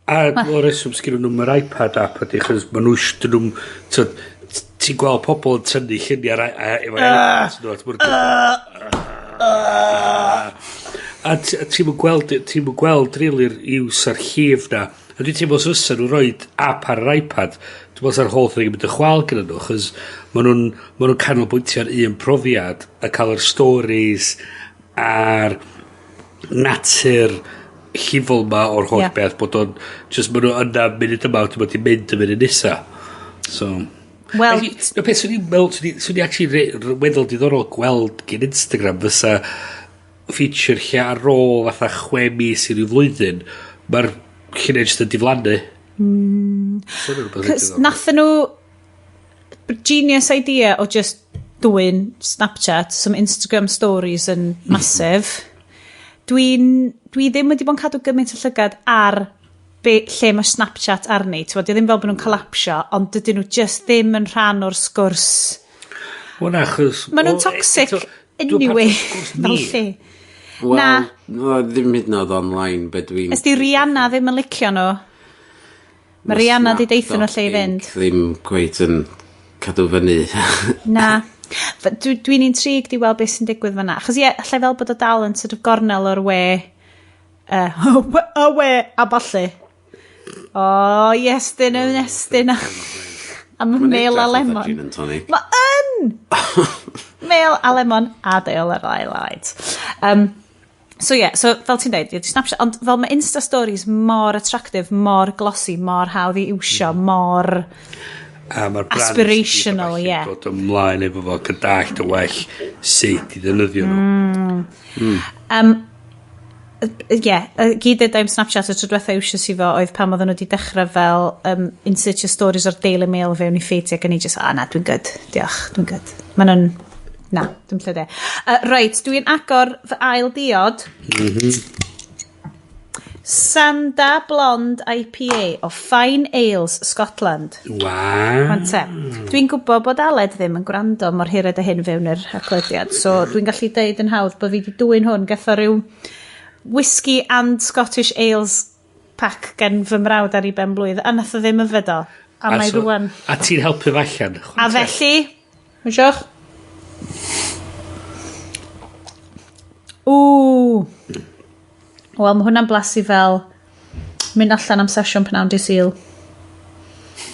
B: A o'r reswm sgyn nhw'n yr iPad app ydy, chos maen nhw dyn nhw'n... Ti'n ti'n gweld pobl yn tynnu lluniau efo iPads nhw, a ti'n A ti'n mynd gweld, ti'n mynd gweld really'r iws a'r llif na. A dwi'n teimlo os fysa nhw roed app ar yr iPad, dwi'n meddwl sa'r whole thing yn mynd y chwal gyda nhw, chos maen nhw'n canolbwyntio ar un profiad a cael yr stories a'r natur llifol ma o'r holl beth, bod o'n, just maen nhw yna munud yma, dwi'n mynd i mynd y munud nesa. So...
A: Wel,
B: Felly, no peth, swn i'n meddwl, swn i actually weddol diddorol gweld gen Instagram fysa feature lle ar ôl fatha 6 mis i ryw flwyddyn, mae'r lluniau jyst yn diflannu. So, hwnna'n rhywbeth
A: Cos
B: diddorol.
A: nathon nhw genius idea o just dwyn Snapchat, some Instagram stories yn massive. Dwi ddim wedi bod yn cadw gymaint o llygad ar be, lle mae Snapchat arni. Ti'n gwbod, ddim fel bod nhw'n collapsio, ond dydyn nhw just ddim yn rhan o'r sgwrs.
B: Wel, na, achos...
A: Maen nhw'n
B: wel,
A: toxic
B: eto, dwi'n part
A: anyway.
B: o'r sgwrs
A: Fel
B: ni.
A: lle.
C: Wel,
A: Na.
C: na. Ddim hyd yn oed online, be dwi'n...
A: Ys di Rihanna ddim yn licio nhw? Mae Rihanna di deithio nhw lle i fynd.
C: Ddim cweit yn cadw fyny.
A: Na. Dwi'n intrigued i weld beth sy'n digwydd fanna. Achos ie, allai fel bod o dal yn sort of gornel o'r we. Y we a ballu. O, oh, yes, dyn yn estyn am y mêl a lemon.
C: Gin and tonic.
A: Mae yn! Mêl a lemon a deol ar highlight. So ie, yeah, so fel ti'n dweud, Snapchat, ond fel mae Insta Stories mor attractive, mor glossy, mor hawdd i iwsio, mor
B: A mae'r brands
A: aspirational,
B: i gyd
A: ie.
B: a ballu dod ymlaen efo fo, cydallt y well sut i ddefnyddio nhw.
A: Ie, yeah, gyd dweud am Snapchat y tro diwetha iwsio si fo oedd pan oedden nhw wedi dechrau fel insertio stories o'r Daily Mail fewn i feed ac o'n i just, ah na, dwi'n good, diolch, dwi'n good. Maen nhw'n, na, dwi'n lle de. Reit, dwi'n agor fy ail diod. Sanda Blonde IPA o Fine Ales, Scotland.
B: Waw.
A: Wan te, dwi'n gwybod bod Aled ddim yn gwrando mor hired a hyn fewn yr haglediad, so dwi'n gallu deud yn hawdd bod fi wedi dwyn hwn, gath o ryw whisky and Scottish Ales pack gen fy mrawd ar ei ben blwydd, a nath o ddim yfed o. A mae rwan.
B: A ti'n helpu fo allan.
A: A felly, Mwsiwch. Ww. Wel, mae hwnna'n blasu fel mynd allan am sesiwn pnawn di Sul.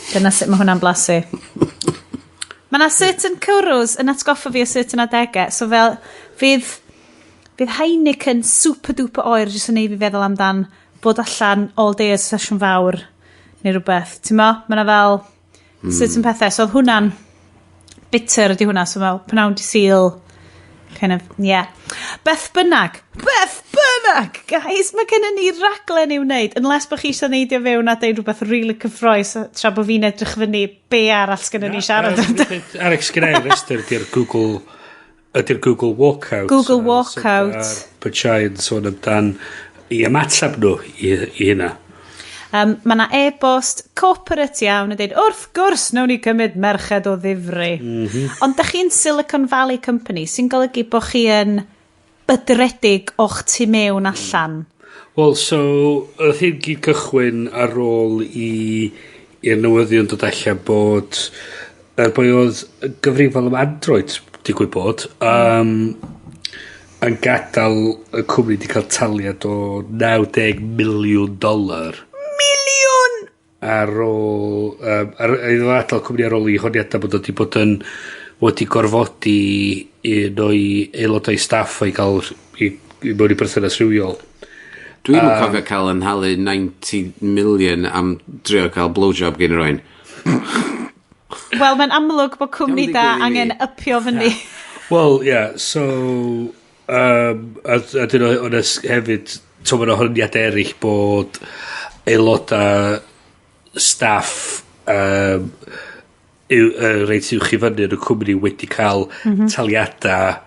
A: Dyna sut mae hwnna'n blasu. Mae yna certain cwrws yn atgoffa fi o certain adegau. So fel, fydd Heineken super duper oer jyst yn neud fi feddwl amdan bod allan all day as sesiwn fawr neu rhywbeth. Ti'n mo? Mae yna fel certain pethau. So oedd hwnna'n bitter ydy hwnna. So fel pnawn di Sul kind of, yeah. Beth bynnag, beth bynnag, guys, mae gennym ni raglen i'w wneud. Unless bod chi eisiau neidio fewn a deud rhywbeth really cyffrous tra bod fi'n edrych fyny be arall sgynnon ni siarad amdano.
B: Alex, gyda i restr ydy'r Google Walkout.
A: Google Walkout.
B: Pichai yn sôn amdan i ymateb nhw i hynna.
A: Mae yna e-bost corporate iawn yn dweud, wrth gwrs, nawn ni cymryd merched o ddifri. Ond da chi'n Silicon Valley Company, sy'n golygu bod chi yn bydredig o'ch tu mewn allan.
B: Wel, so, oedd hyn gyd cychwyn ar ôl i'r newyddion dod allan bod yr boi oedd gyfrifol am Android, digwydd bod, yn gadael y cwmni wedi cael taliad o 90 miliwn dolar.
A: Miliwn!
B: Ar ôl... iddo fo adael cwmni ar ôl i honiadau bod o wedi bod yn wedi gorfodi un o'i aelodau staff o'i gael i mewn i berthynas rhywiol.
C: Dwi'm yn cofio cael yn halu 90 million am drio cael blowjob gen rywun.
A: Wel, mae'n amlwg bod cwmni da angen upio fyny.
B: Wel, ie, yeah, so... A dyn o'n hefyd, to mae'n honiad eraill bod aelodau staff reit uwch i fyny yn y cwmni wedi cael taliadau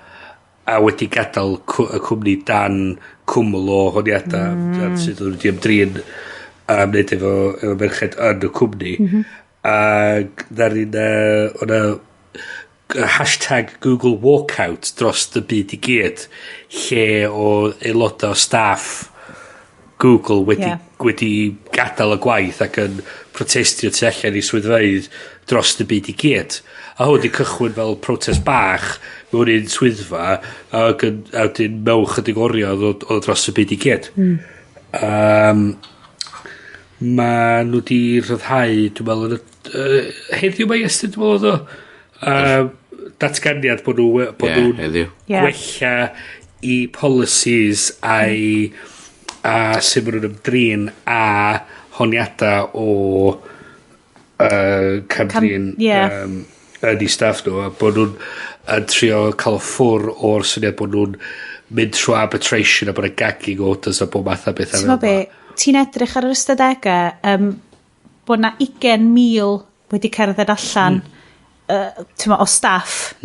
B: a wedi gadael y cwmni dan cwmwl o honiadau sydd wedi ymdrin a wneud efo merched yn y cwmni. Ac ddaru o'na #GoogleWalkout dros y byd i gyd, lle o aelodau o staff Google wedi, wedi gadael y gwaith ac yn protestio tu allan i swyddfeydd dros y byd i gyd. A hwn wedi cychwyn fel protest bach mewn un swyddfa ac a wedyn mewn chydig oriau oedd dros y byd i gyd. Ma nhw wedi rhyddhau, dwi'n meddwl, yn heddiw mae Iestyn, dwi'n meddwl oedd o, datganiad bod nhw, bod nhw'n gwella i policies a sut maen nhw'n ymdrin a honiadau o camdrin yn eu staff nhw, a bod nhw'n yn trio cael ffwr o'r syniad bod nhw'n mynd trwy arbitration a bod y gagging orders a bob math o bethau.
A: Ti'n be, ti'n edrych ar yr ystadegau, bod na 20,000 wedi cerdded allan ti'n o staff.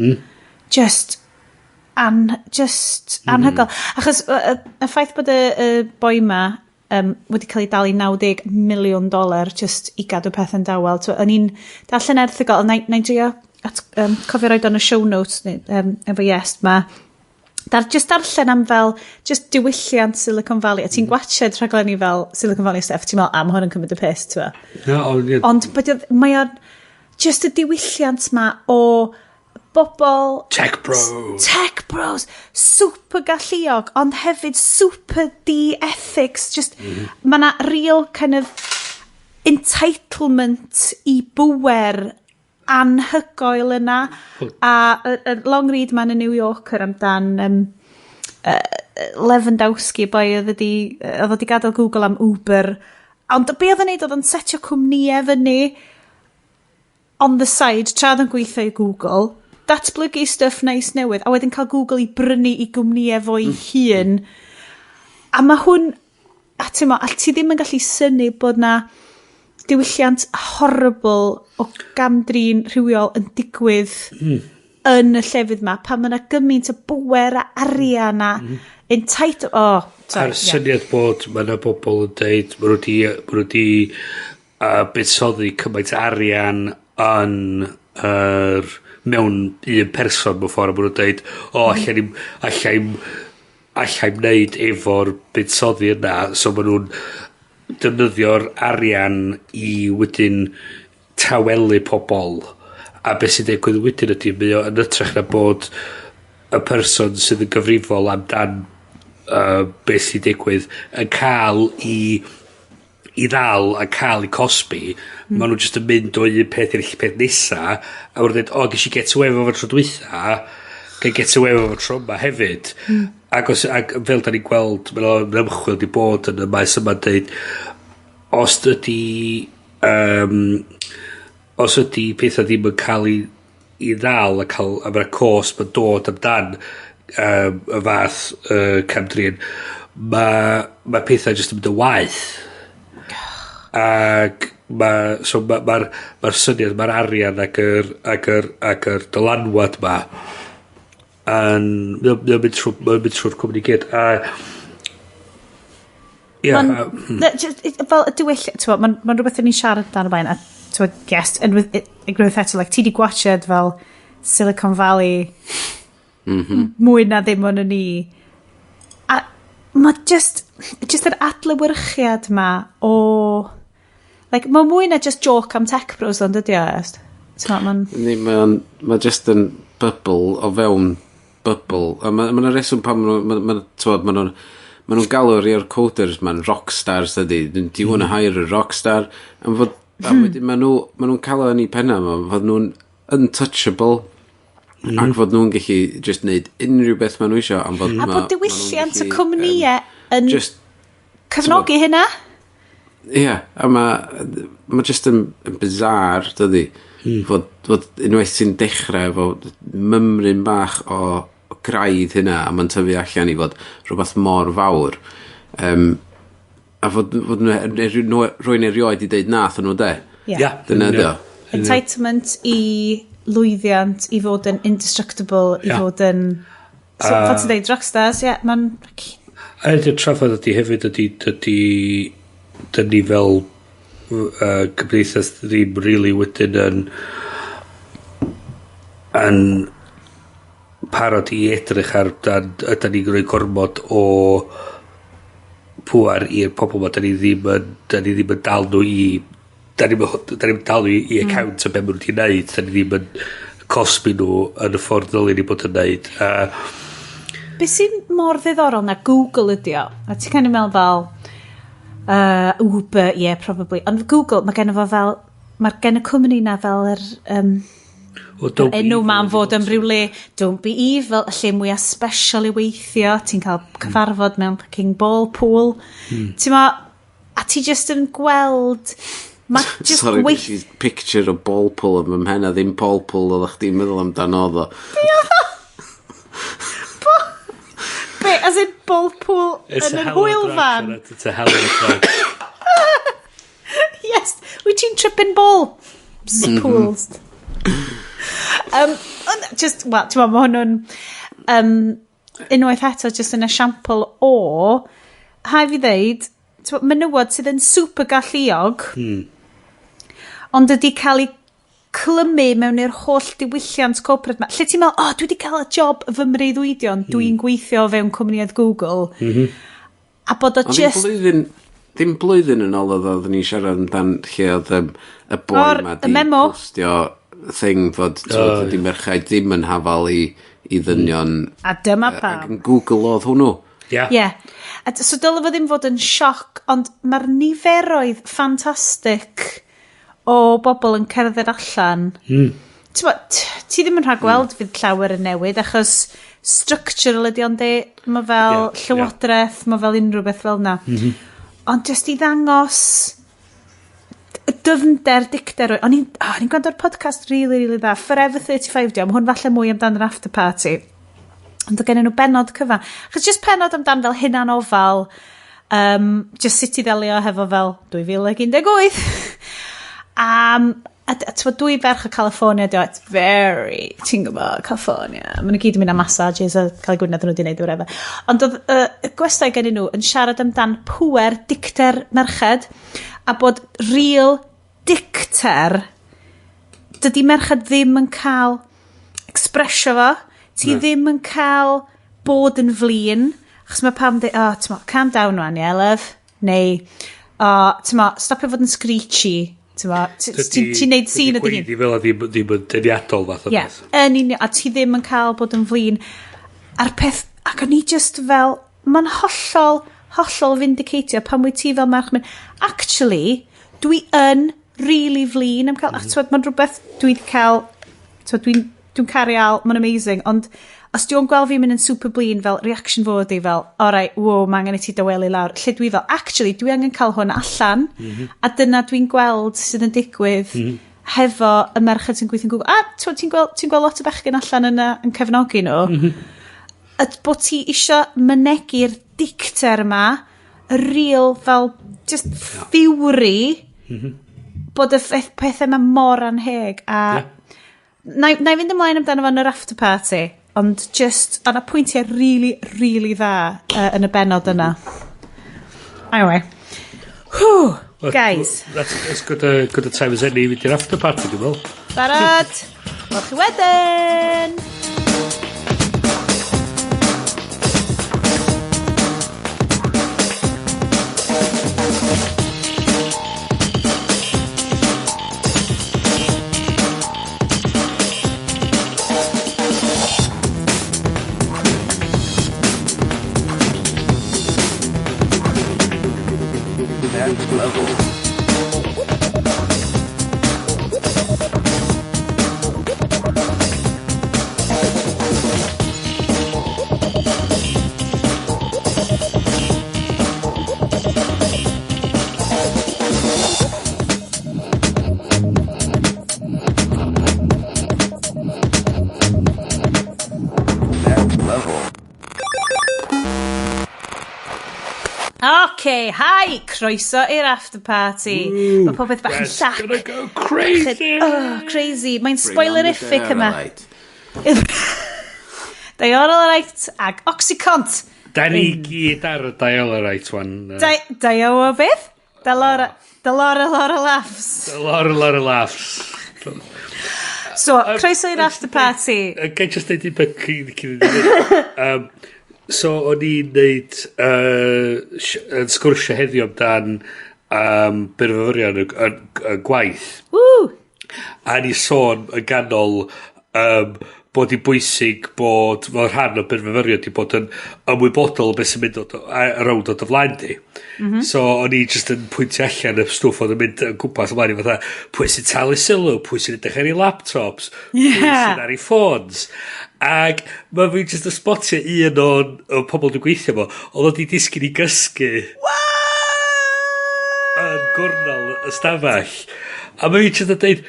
A: Just anhygoel. Achos y ffaith bod y boi ma wedi cael ei dalu 90 miliwn dolar just i gadw pethau'n dawel. So, o'n i'n darllen erthygl, na i drio cofio roed o'n y show notes neu, efo Iest ma. Just darllen am fel, just diwylliant Silicon Valley, a ti'n gwatchad rhaglenni fel Silicon Valley stuff, ti'n meddwl, "A, ma hwn yn cymryd y piss," ti'n meddwl.
B: No, ond, ie.
A: Ond mae o'n just y diwylliant ma o bobl
B: Tech bros.
A: Tech bros, super galluog, ond hefyd super de-ethics. Just, mm. Mae na real kind of entitlement i bwer anhygoel yna. A y long read ma'n y New Yorker amdan Lewandowski, boi oedd wedi gadael Google am Uber. Ond be oedd yn neud oedd o'n setio cwmnïau fyny on the side, tra oedd yn gweithio i Google, datblygu stuff nice newydd, a wedyn cael Google i brynu i gwmnïau fo'i hun. A mae hwn, a ti'n mo, a ti ddim yn gallu synnu bod na diwylliant horrible o gamdrin rhywiol yn digwydd yn y llefydd ma, pan mae yna gymaint o bwer a arian a entitled. Oh, sorry,
B: A'r syniad bod mae yna bobl yn deud ma' nhw wedi buddsoddi cymaint arian yn yr mewn un person mewn ffordd, a ma' nhw'n deud, "O, allai'm wneud efo'r buddsoddi yna," so ma' nhw'n defnyddio'r arian i wedyn tawelu pobl. A beth sy'n digwydd wedyn ydy mae o yn hytrach na bod y person sydd yn gyfrifol amdan beth sy'n digwydd yn cael i ddal a cael ei cosbi, maen nhw jyst yn mynd o un peth i'r peth nesa, a maen nhw'n dweud, "O, ges i get away efo fo tro dwytha, gael get away efo fo tro yma hefyd." Ac fel da ni'n gweld, mae'n ymchwil di bod yn y maes yma'n dweud, os ydy pethau ddim yn cael ei ddal a mae'r cosb yn dod amdan y fath camdrin, mae pethau jyst yn mynd yn waeth. Ac mae so ma syniad, mae'r arian ac yr dylanwad ma yn mae o'n mynd trwy'r cwmni gyd a ie.
A: Fel y diwylliant, ti'n mae'n rhywbeth yn ni'n siarad amdano blaen, a ti'n yes, and with, unwaith eto, like, ti di gwatchad fel Silicon Valley mwy na ddim ond ni. A mae just yr adlewyrchiad ma o... Like, mae mwy na just joke am tech bros ond ydy o, Est? Ti'n meddwl,
C: Ni, mae just yn bubble o fewn bubble. A mae yna reswm pam ma nhw'n galw rhai o'r coders ma'n rockstars ydy. Do you wanna hire a rockstar? Am fod, a wedyn ma nhw'n cael o yn eu penna ma, fod nhw'n untouchable. Ac fod nhw'n gallu just neud unrhyw beth maen nhw isio. Am fod
A: A bod diwylliant y cwmnïau yn
C: just,
A: cefnogi hynna.
C: Ie, yeah, a mae just yn bizarre, dydy. Fod unwaith ti'n dechrau efo mymryn bach o graidd hynna, a mae'n tyfu allan i fod rhywbeth mor fawr. A fod rwy'n erioed i ddeud nath nhw de.
A: Ie.
B: Ia.
C: Dyna ydi o.
A: Entitlement i lwyddiant, i fod yn indestructible, i fod yn... So, fel ti'n dweud, rockstars, ie, yeah, mae'n...
B: A ydy'r trafod ydy hefyd ydy dyn ni fel cymdeithas ddim really wedyn yn parod i edrych ar dan ydan ni'n rhoi gormod o pŵar i'r pobl ma, da ni ddim yn dal nhw i da ni'n dal nhw i account o be maen nhw wedi wneud, da ni ddim yn cosbi nhw yn y ffordd ddylen ni bod yn wneud.
A: Be sy'n mor ddiddorol na Google ydi o, a ti'n kind of meddwl fel Uber, yeah, probably, ond Google, mae gen fo fel, mae gen y cwmni na fel yr enw ma'n fod yn rhyw le, don't be evil, y lle mwyaf special i weithio, ti'n cael cyfarfod mewn fucking ball pool. Ti'n ma, a ti just yn gweld, ma just
C: Sorry, nes i picture o ball pool yn fy mhen a ddim ball pool oeddech chdi'n meddwl amdano oedd o.
A: Be, as in ball pool yn yr hwylfan?
B: It's a hell of a drug.
A: Yes, wyt ti'n tripping ball? Pools. Just, well, ti'n meddwl, mae hwnnw'n unwaith eto just yn esiampl o, hai fi ddeud, menywod sydd yn super galluog, ond ydy cael ei clymu mewn i'r holl diwylliant corporate ma. Lle ti'n meddwl, oh, dwi wedi cael y job fy mreuddwydion, dwi'n gweithio fewn cwmnïoedd Google. A bod o just...
C: Ddim blwyddyn yn ôl oeddwn ni'n siarad amdan lle oedd y boi ma di postio thing fod ydi merchaid ddim yn hafal i ddynion.
A: A dyma pam.
C: Ac yn Google oedd hwnnw.
B: Ie.
A: Yeah. So dyle fo ddim fod yn sioc, ond mae'r niferoedd ffantastig o bobl yn cerdded allan. Ti ddim yn rhagweld fydd llawer yn newid, achos structural ydi ond mae fel llywodraeth, mae fel unrhyw beth fel na. Ond jyst i ddangos dyfnder dicter. O'n i'n gwrando ar podcast really, really dda. Forever 35 di, mae hwn falle mwy amdan yr after party. Ond oedd gen nhw bennod cyfan. Achos just pennod amdan fel hunanofal, just sut i ddelio hefo fel 2018. A dwy ferch o California, di, it's very, ti'n gwybod, California. Maen nhw gyd yn mynd am massages a cael eu gwynedd nhw wedi gwneud whatever. Ond oedd y gwestai gen nhw yn siarad amdan pŵer dicter merched a bod real dicter, dydy merched ddim yn cael expresio fo. Ti ddim yn cael bod yn flin, achos mae pam dweud, oh, ti'n mo, calm down wan, yeah, love. Neu, oh, ti'n mo, stopio fod yn screechy. Ti'n neud sîn ydy
B: hi'n. Dydy fel ddim yn deniadol fath o beth.
A: Yn union, a ti ddim yn cael bod yn flin. A'r peth, ac o'n i just fel, mae'n hollol, hollol vindicatio pan wyt ti fel merch mynd, actually, dwi yn really flin am cael, mm. Mae'n rhywbeth dwi wedi cael, dwi'n caru Al, mae'n amazing, ond os dwi'n gweld fi'n mynd yn super blin, fel reaction fo ydi fel, alright, wow, mae angen i ti dawelu lawr. Lle dwi fel, actually, dwi angen cael hwn allan, a dyna dwi'n gweld sydd yn digwydd hefo y merched sy'n gweithio'n Google. A ti'n gweld lot o bechgyn allan yna yn cefnogi nhw. A bod ti isio mynegi'r dicter yma, y real fel, just fury, bod y pethau yma mor anheg. A na i fynd ymlaen amdano fo yn yr after party. Ond just, o'na pwyntiau really, really dda yn y bennod yna. Anyway. Whew, guys.
B: That's as good a time as any i fynd i'r after party, dwi'n meddwl.
A: Barod! Wel chi wedyn! Okay, hi, croeso i'r after party. Mae popeth bach yn llac.
B: Gonna go crazy!
A: Oh, crazy. Mae'n spoilerific yma. Dioralyte ag Oxycont.
B: Da ni gyd ar y Dialarite one.
A: Dio o beth? Dalora, Dalora, Laura Laughs.
B: Laura, Laura Laughs.
A: So, croeso i'r after party.
B: Ga i just deud un peth cyn i ni fynd? So, o'n i'n neud yn sgwrsio heddiw amdan byrfyfyrion y gwaith.
A: Woo!
B: A ni sôn yn ganol bod i bwysig bod fel rhan o byrfyfyrio di bod yn ymwybodol o beth sy'n mynd rownd o dy flaen di. So o'n i just yn pwyntio allan y stwff oedd yn mynd yn gwmpas ymlaen i fatha pwy sy'n talu sylw, pwy sy'n edrych ar ei laptops, pwy sy'n ar ei ffôns. Ac mae fi just yn spotio un o'n o pobl dwi'n gweithio fo, oedd o di disgyn i gysgu yn gornel y stafell. A mae fi just yn deud,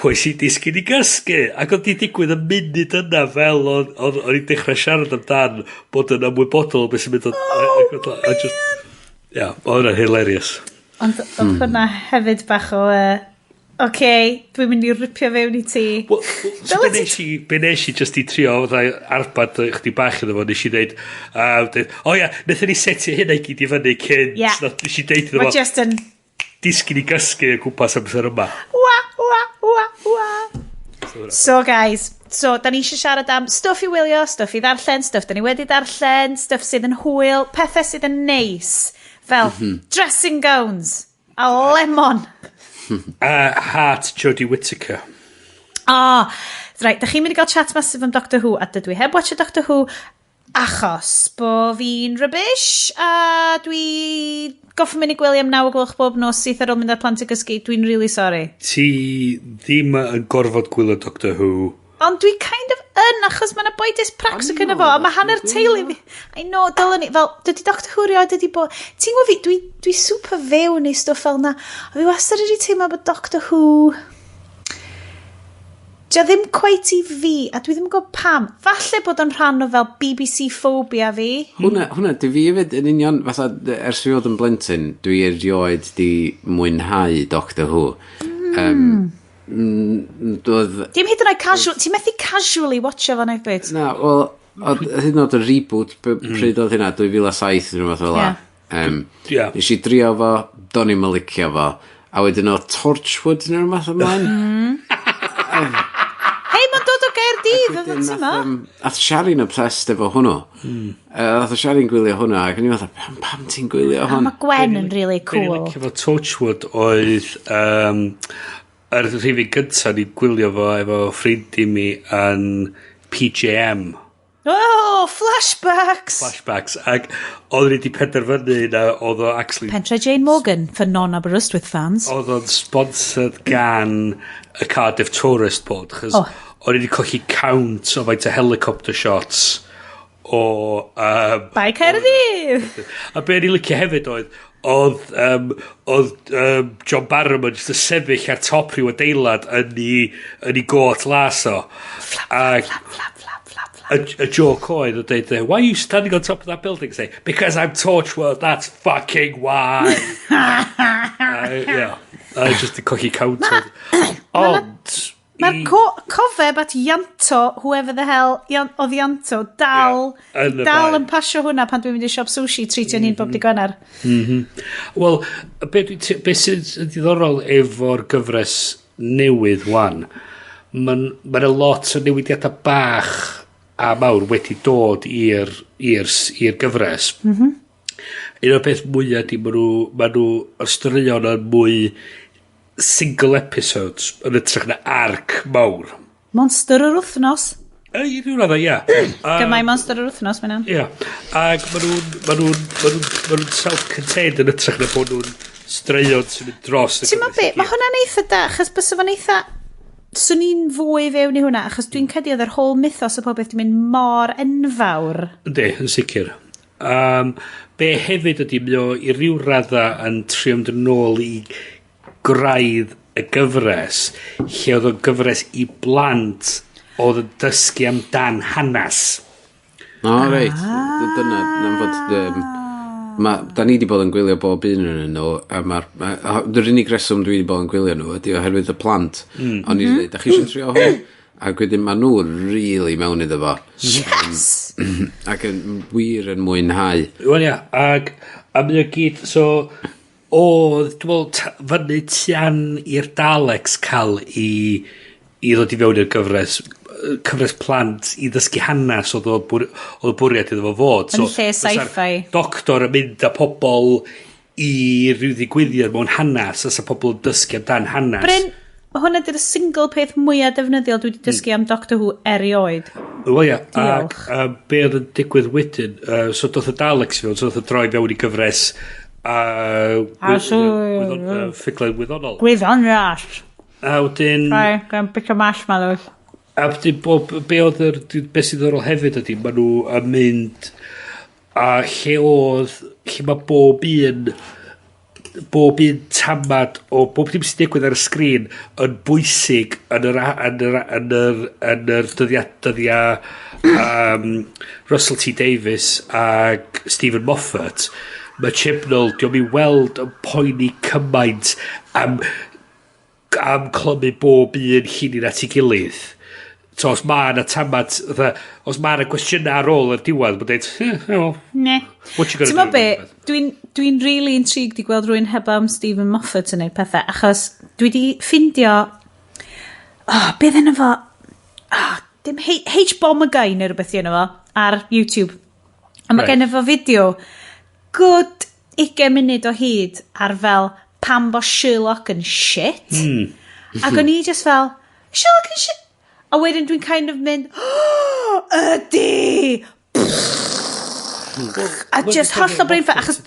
B: pwy sy'n disgyn i gysgu? Ac oedd di digwydd y munud yna fel o'n i'n dechrau siarad amdan bod yn ymwybodol o beth sy'n mynd
A: Oh,
B: a just, yeah, oedd hwnna'n hilarious.
A: Ond oedd hwnna hefyd bach o... Oce, dwi'n mynd i ripio fewn i ti.
B: Wel, so be nes i just i trio fatha arbad chdi bach iddo fo, nes i ddeud, o ia, wnaethon ni setio hynna i gyd i fyny cyn, so nes i deud iddo
A: Mae
B: fo,
A: just yn...
B: disgyn i gysgu o gwmpas amser yma.
A: Wa, wa, wa, wa. So guys, so da ni eisiau siarad am stwff i wylio, stwff i ddarllen, stwff da ni wedi darllen, stwff sydd yn hwyl, pethau sydd yn neis, fel dressing gowns a lemon.
B: Heart Jodie Whittaker.
A: Ah, right, da chi'n mynd i gael chat massive am Doctor Who, a dydw i heb watch Doctor Who, achos bo fi'n rubbish, a dwi goffa mynd i gwely am 9 o gloch bob nos syth ar ôl mynd â'r plant i gysgu. Dwi'n really sorry.
B: Ti ddim yn gorfod gwylio Doctor Who.
A: Ond dwi kind of yn, achos mae yna boi dyspraxic yna fo, a mae hanner teulu fi. I know, dylwn ni, fel, dydy Doctor Who rioed ydi bod... Ti'n gwybod fi, dwi super fewn i stwff fel na, a fi wastad wedi teimlo bod Doctor Who... Dio ddim quite i fi, a dwi ddim yn gwybod pam. Falle bod o'n rhan o fel BBC phobia fi.
C: Hwnna, di fi hefyd yn union, fatha, ers fi fod yn blentyn, dwi erioed di mwynhau Doctor Who. Doedd,
A: Dim hyd yn oed casual, ti'n methu casually watcho fo na byd.
C: Na, wel, oedd hyd yn oed y reboot, pryd oedd hynna, 2007, neu rhywbeth fel 'na.
B: Ie.
C: Nes i drio fo, do'n i'm yn licio fo. A wedyn oedd Torchwood neu rhywbeth ymlaen.
A: Hei, mae'n dod o Gaerdydd, oedd
C: Wedyn
A: yn
C: nath,
A: ma?
C: Ath Shari'n obsessed efo hwnnw. Ath Shari'n gwylio hwnnw, ac o'n i fatha, pam ti'n gwylio hwn?
A: Mae Gwen yn really
B: Be ni'n
A: cool.
B: licio fo Torchwood oedd yr rhifyn gyntaf ni'n gwylio fo efo ffrind i mi yn PJM.
A: Oh, flashbacks!
B: Flashbacks. Ac oedd ni wedi penderfynu na oedd o actually
A: Pentre Jane Morgan for non-Aberystwyth fans.
B: Oedd o'n sponsored gan y Cardiff Tourist Board, chos o'n i wedi colli count o faint o helicopter shots o
A: Bae Caerdydd!
B: A be o'n i licio hefyd oedd John Barrowman jyst yn sefyll ar top rhyw adeilad yn ei got las o.
A: Flap,
B: Ac
A: flap, flap, flap, flap, flap.
B: y joke oedd o deud, "Why are you standing on top of that building?" Say, "Because I'm Torchwood, that's fucking why." Yeah. I just di colli count. Ond
A: Mae'r cofeb at Ianto, whoever the hell, oedd Ianto, dal,
B: Ie, yn y
A: dal
B: bae.
A: yn pasio hwnna pan dwi'n mynd i siop sushi, treatio ni'n bob di Gwener.
B: Wel, be sy'n diddorol efo'r gyfres newydd wan, mae'n ma lot o newidiadau bach a mawr wedi dod i'r gyfres. Un o'r peth mwyaf di, ma nhw, yr straeon yn mwy single episodes yn hytrach na arc mawr.
A: Monster yr wythnos.
B: I ryw raddau, ia.
A: Gymau Monster yr wythnos, mae'n.
B: Ia. Ac ma nhw'n self-contained yn hytrach na bod nhw'n straeon sy'n mynd dros y
A: Ti'n meddwl
B: gyfres
A: be,
B: i gyd.
A: mae hwnna'n eitha da, achos bysa fo'n eitha... Swn i'n fwy fewn i hwnna, achos dwi'n credu oedd yr whole mythos o popeth di mynd mor enfawr.
B: Yndi, yn sicr. Be hefyd ydy, mae o i ryw radda yn trio mynd yn ôl i graidd y gyfres, lle oedd o'n gyfres i blant oedd yn dysgu amdan hanes.
C: O, reit. Dyna, na'n fod... Ma, da ni wedi bod yn gwylio bob un yn nhw, a mae'r... Ma, yr unig reswm dwi wedi bod yn gwylio nhw ydy oherwydd y plant. O'n i wedi dweud, da chi eisiau trio hwn? Ac wedyn maen nhw really mewn iddo fo.
A: Yes!
C: Ac yn wir yn mwynhau.
B: Wel ia, ac a mae o gyd, so oedd, dwi'n meddwl, fyny tuan i'r Daleks cael i ddod i fewn i'r gyfres, cyfres plant i ddysgu hanes oedd o oedd y bwriad iddo fo fod.
A: Yn lle sci-fi.
B: Doctor yn mynd â pobl i ryw ddigwyddiad mewn hanes, a sa pobl yn dysgu amdan hanes.
A: Bryn, hwnna di'r single peth mwyaf defnyddiol dwi wedi dysgu am Doctor Who erioed.
B: Wel ia, ac be oedd yn digwydd wedyn, so doth y Daleks i fewn, so doth y droi fewn i gyfres ffuglen wyddonol.
A: Gwyddoniaeth.
B: A wedyn...
A: Rai, gan bit o marshmallows.
B: A wedyn, be oedd yr, be sydd ddiddorol hefyd ydy, maen nhw yn mynd a lle oedd, lle mae bob un tamad o bob dim sy'n digwydd ar y sgrin yn bwysig yn yr dyddia Russell T Davies ac Stephen Moffat. Mae Chibnall, diolch i weld yn poeni cymaint am clymu bob un llinyn at ei gilydd. So os mae yna tamad, fatha, os mae yna gwestiynau ar ôl yr diwedd, mae'n dweud, "Well,
A: Ne.
B: what you gonna
A: Ti'n
B: do?"
A: mo be, dwi really intrigued i gweld rhywun heb am Stephen Moffat yn neud pethau, achos dwi di ffindio, oh, beth yna fo, oh, dim H Bomber Guy neu rhywbeth yna fo, ar YouTube. A mae gen fo fideo good 20 munud o hyd ar fel pam bo Sherlock yn shit. Ac o'n i just fel, "Sherlock yn shit?" A wedyn dwi'n kind of mynd, "Oh, ydy!" A just hollol brain fart, achos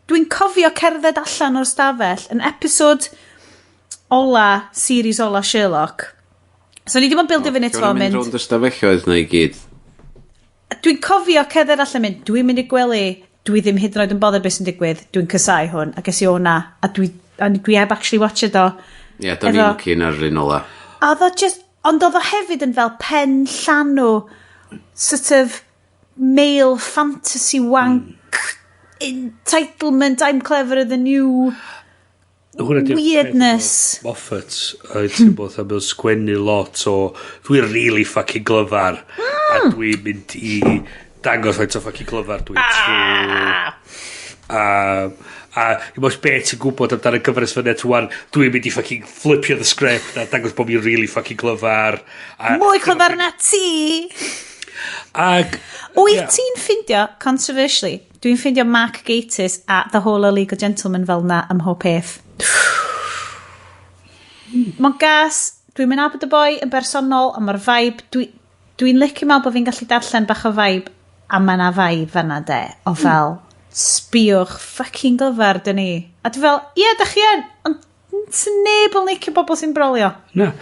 A: dwi'n cofio cerdded allan o'r stafell yn episod ola, series ola Sherlock. So ni ddim yn bildio fyny to
C: mynd
A: mynd.
C: Rownd y stafelloedd na i gyd.
A: Dwi'n cofio cerdded allan mynd, "Dwi'n mynd i gwely, dwi ddim hyd yn oed yn bothered beth sy'n digwydd, dwi'n casáu hwn," a ges i o'na, a dwi heb actually watch it o.
C: Ie, yeah, do'n i'n cyn ar yr un ola.
A: A oedd o just, ond oedd o hefyd yn fel pen llanw, sort of male fantasy wank, entitlement, I'm cleverer than you, weirdness.
B: Moffat, oedd ti'n bod am sgwennu lot o "Dwi'n really fucking glyfar a dwi'n mynd i dangos faint o fucking glyfar dwi'n trwy a i mos be ti'n gwybod amdano gyfres fy net wan, dwi'n mynd i fucking flipio the script a dangos bod fi'n really fucking glyfar." A,
A: Mwy clyfar na ti!
B: Ag,
A: Wyt ti'n ffindio, controversially, dwi'n ffindio Mark Gatiss a The Whole League of Gentlemen fel na ym mhob peth. Mae'n gas, dwi'n mynd nabod y boi yn bersonol, a mae'r vibe, dwi licio meddwl bod fi'n gallu darllen bach o vibe, a mae na vibe fanna de, o fel, "Sbiwch, fucking glyfar dyn ni." A dwi fel, "Ie, da chi yn, ond sy'n neb yn licio bobl sy'n brolio."
B: Na.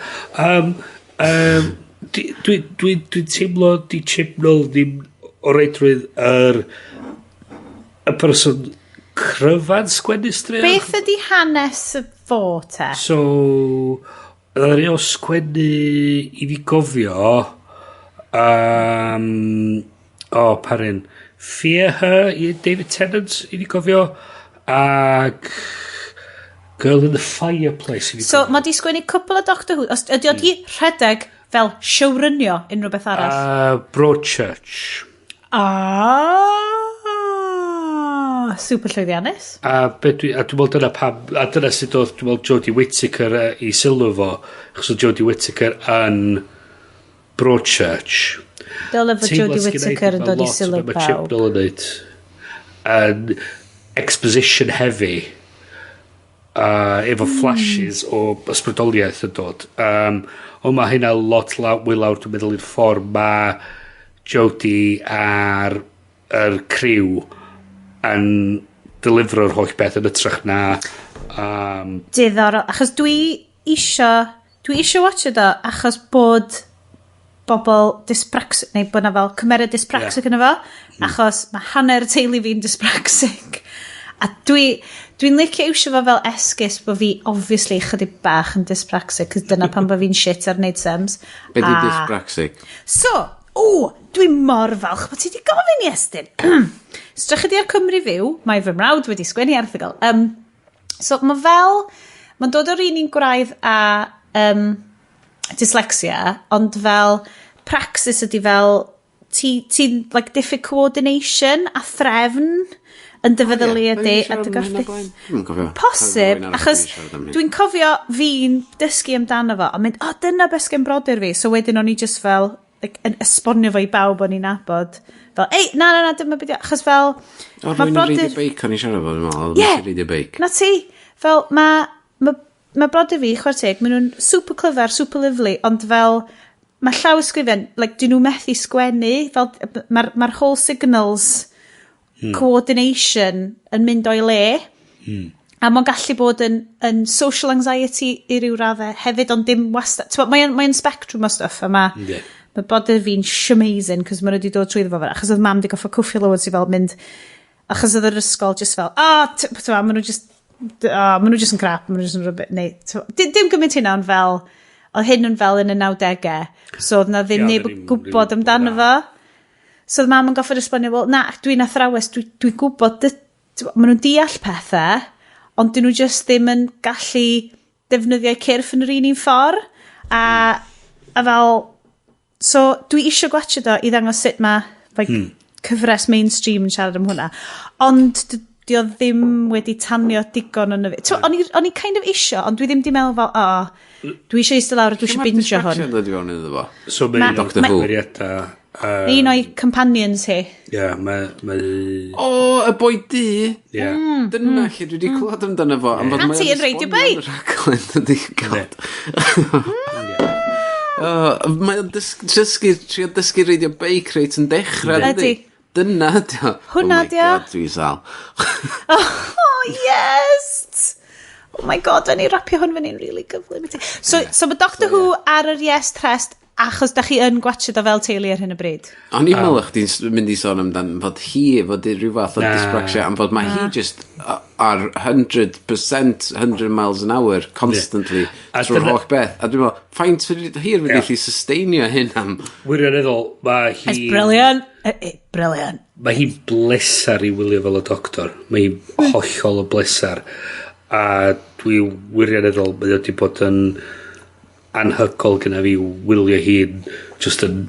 B: Dwi teimlo di Chibnall ddim o reidrwydd y person cryfa'n sgwennu straeon.
A: Beth ydy hanes y fo te?
B: So, oedd o sgwennu i fi gofio, o, parin, Fear Her i David Tennant i fi gofio, ag Girl in the Fireplace i fi
A: So,
B: gofio.
A: mae di sgwennu cwpl o Doctor Who. Os ydy o di rhedeg fel showrunio unrhyw beth arall?
B: Broadchurch.
A: Ah, super llwyddiannus.
B: A dwi'n meddwl dyna pam, a dyna sut oedd, dwi'n meddwl, Jodie Whittaker i sylw fo, achos oedd Jodie Whittaker yn Broadchurch.
A: Dyle fod
B: Teimlad
A: Jodie
B: sgynna i
A: Whittaker yn
B: ma'
A: dod i
B: lot o
A: sylw
B: be' ma'
A: pawb.
B: Chibnall yn neud yn exposition heavy efo flashes o ysbrydoliaeth yn dod. Ond mae hynna lot mwy lawr, dwi'n meddwl, i'r ffordd mae Jodie a'r yr criw yn delifro'r holl beth yn ytrach na
A: Diddorol. Achos dwi isio watch o achos bod bobl dyspraxic, neu bod na fel cymeriad dyspraxic yna fo, achos mae hanner teulu fi'n dyspraxic. A dwi'n licio iwsio fo fel esgus bod fi obviously chydig bach yn dyspraxic, cos dyna pan bod fi'n shit ar wneud sums.
C: Be di dyspraxic?
A: So, O, dwi mor falch bod ti wedi gofyn i Estyn. Strych ydi ar Cymru Fyw, mae fy mrawd wedi sgwennu erthygl. So mae fel, mae'n dod o'r un gwraidd a dyslexia, ond fel praxis ydy fel ti'n ti, like, diffyg coordination a threfn yn dy feddyliau di a dy gorff.
C: Dwi'n cofio.
A: Posib, achos dwi'n cofio fi'n dysgu amdano fo, a mynd, "O, oh, dyna beth sgen brodyr fi." So wedyn o'n i just fel, like, yn esbonio fo i bawb o'n i'n nabod. Fel, "Ei, na, na, na, dyma beth, achos fel
C: O, rwy'n reidio beic o'n i siarad fo, dwi'n meddwl.
A: Ie.
C: Reidio beic.
A: Na ti, fel, mae brodyr fi, chwarae teg, maen nhw'n super clyfar, super lyfli, ond fel, mae llaw ysgrifen, like, dyn nhw methu sgwennu, fel, mae'r ma whole signals coordination yn mynd o'i le. A mae'n gallu bod yn social anxiety i ryw raddau hefyd, ond dim wastad. Mae'n mae spectrum o stuff, a mae mae brodyr fi'n amazing, cos maen nhw wedi dod trwyddo fo fel, achos oedd mam wedi goffo cwffio loads i fel mynd, achos oedd yr ysgol just fel, ah, oh, maen nhw just, oh, maen nhw just yn crap, maen nhw just yn rubbish, neu, dim gymaint hynna, ond fel, oedd hyn yn fel yn y 90au, so oedd na ddim neb yn gwybod amdano fo. So oedd mam yn goffod esbonio, "Wel, na, dwi'n athrawes, dwi gwybod, maen nhw'n deall pethau, ond dyn nhw just ddim yn gallu defnyddio'u cyrff yn yr un un ffordd." A fel, so dwi eisiau gwatchio do i ddangos sut mae, like, cyfres mainstream yn siarad am hwnna. Ond di o ddim wedi tanio digon yn y fi. O'n i kind of isio, ond dwi ddim di meddwl fel, "O, oh, dwi eisiau eistedd lawr a dwi eisiau bingio hwn."
C: Dod i fewn iddo fo?
B: So mae
C: Doctor Who.
A: Un o'i companions hi.
B: Ie, mae
C: O, y boi du!
B: Ie.
C: Dyna lle dwi wedi clywed amdano fo. Am fod
A: Na ti yn reidio beic.
C: Rhaglen, dydi, God. Mae o'n dysgu, trio dysgu reidio beic reit yn dechrau,
A: Ydy.
C: Dyna ydi o.
A: Hwnna
C: Oh my
A: ydi o.
C: God, dwi'n sal.
A: Oh, yes! Oh my God, da ni rapio hwn fyny'n really gyflym. So mae Doctor Who ar yr yes rest achos da chi yn gwatchio o fel teulu ar hyn o bryd.
C: O'n i'n meddwl chdi'n mynd i sôn amdan fod hi, fod i rhyw fath o
B: Na.
C: dyspraxia, am fod mae hi just ar 100%, 100 miles an hour, constantly,
B: A
C: trwy'r
B: dyna-
C: holl beth. A dwi'n meddwl, faint hir fydd hi sustainio hyn am?
B: Wirioneddol, mae hi
A: It's brilliant. Brilliant.
B: Mae hi'n blesar i wylio fel y doctor. Mae hi'n hollol o blesar. A dwi wirioneddol, mae o wedi bod yn anhygol gyda fi wylio hi'n just yn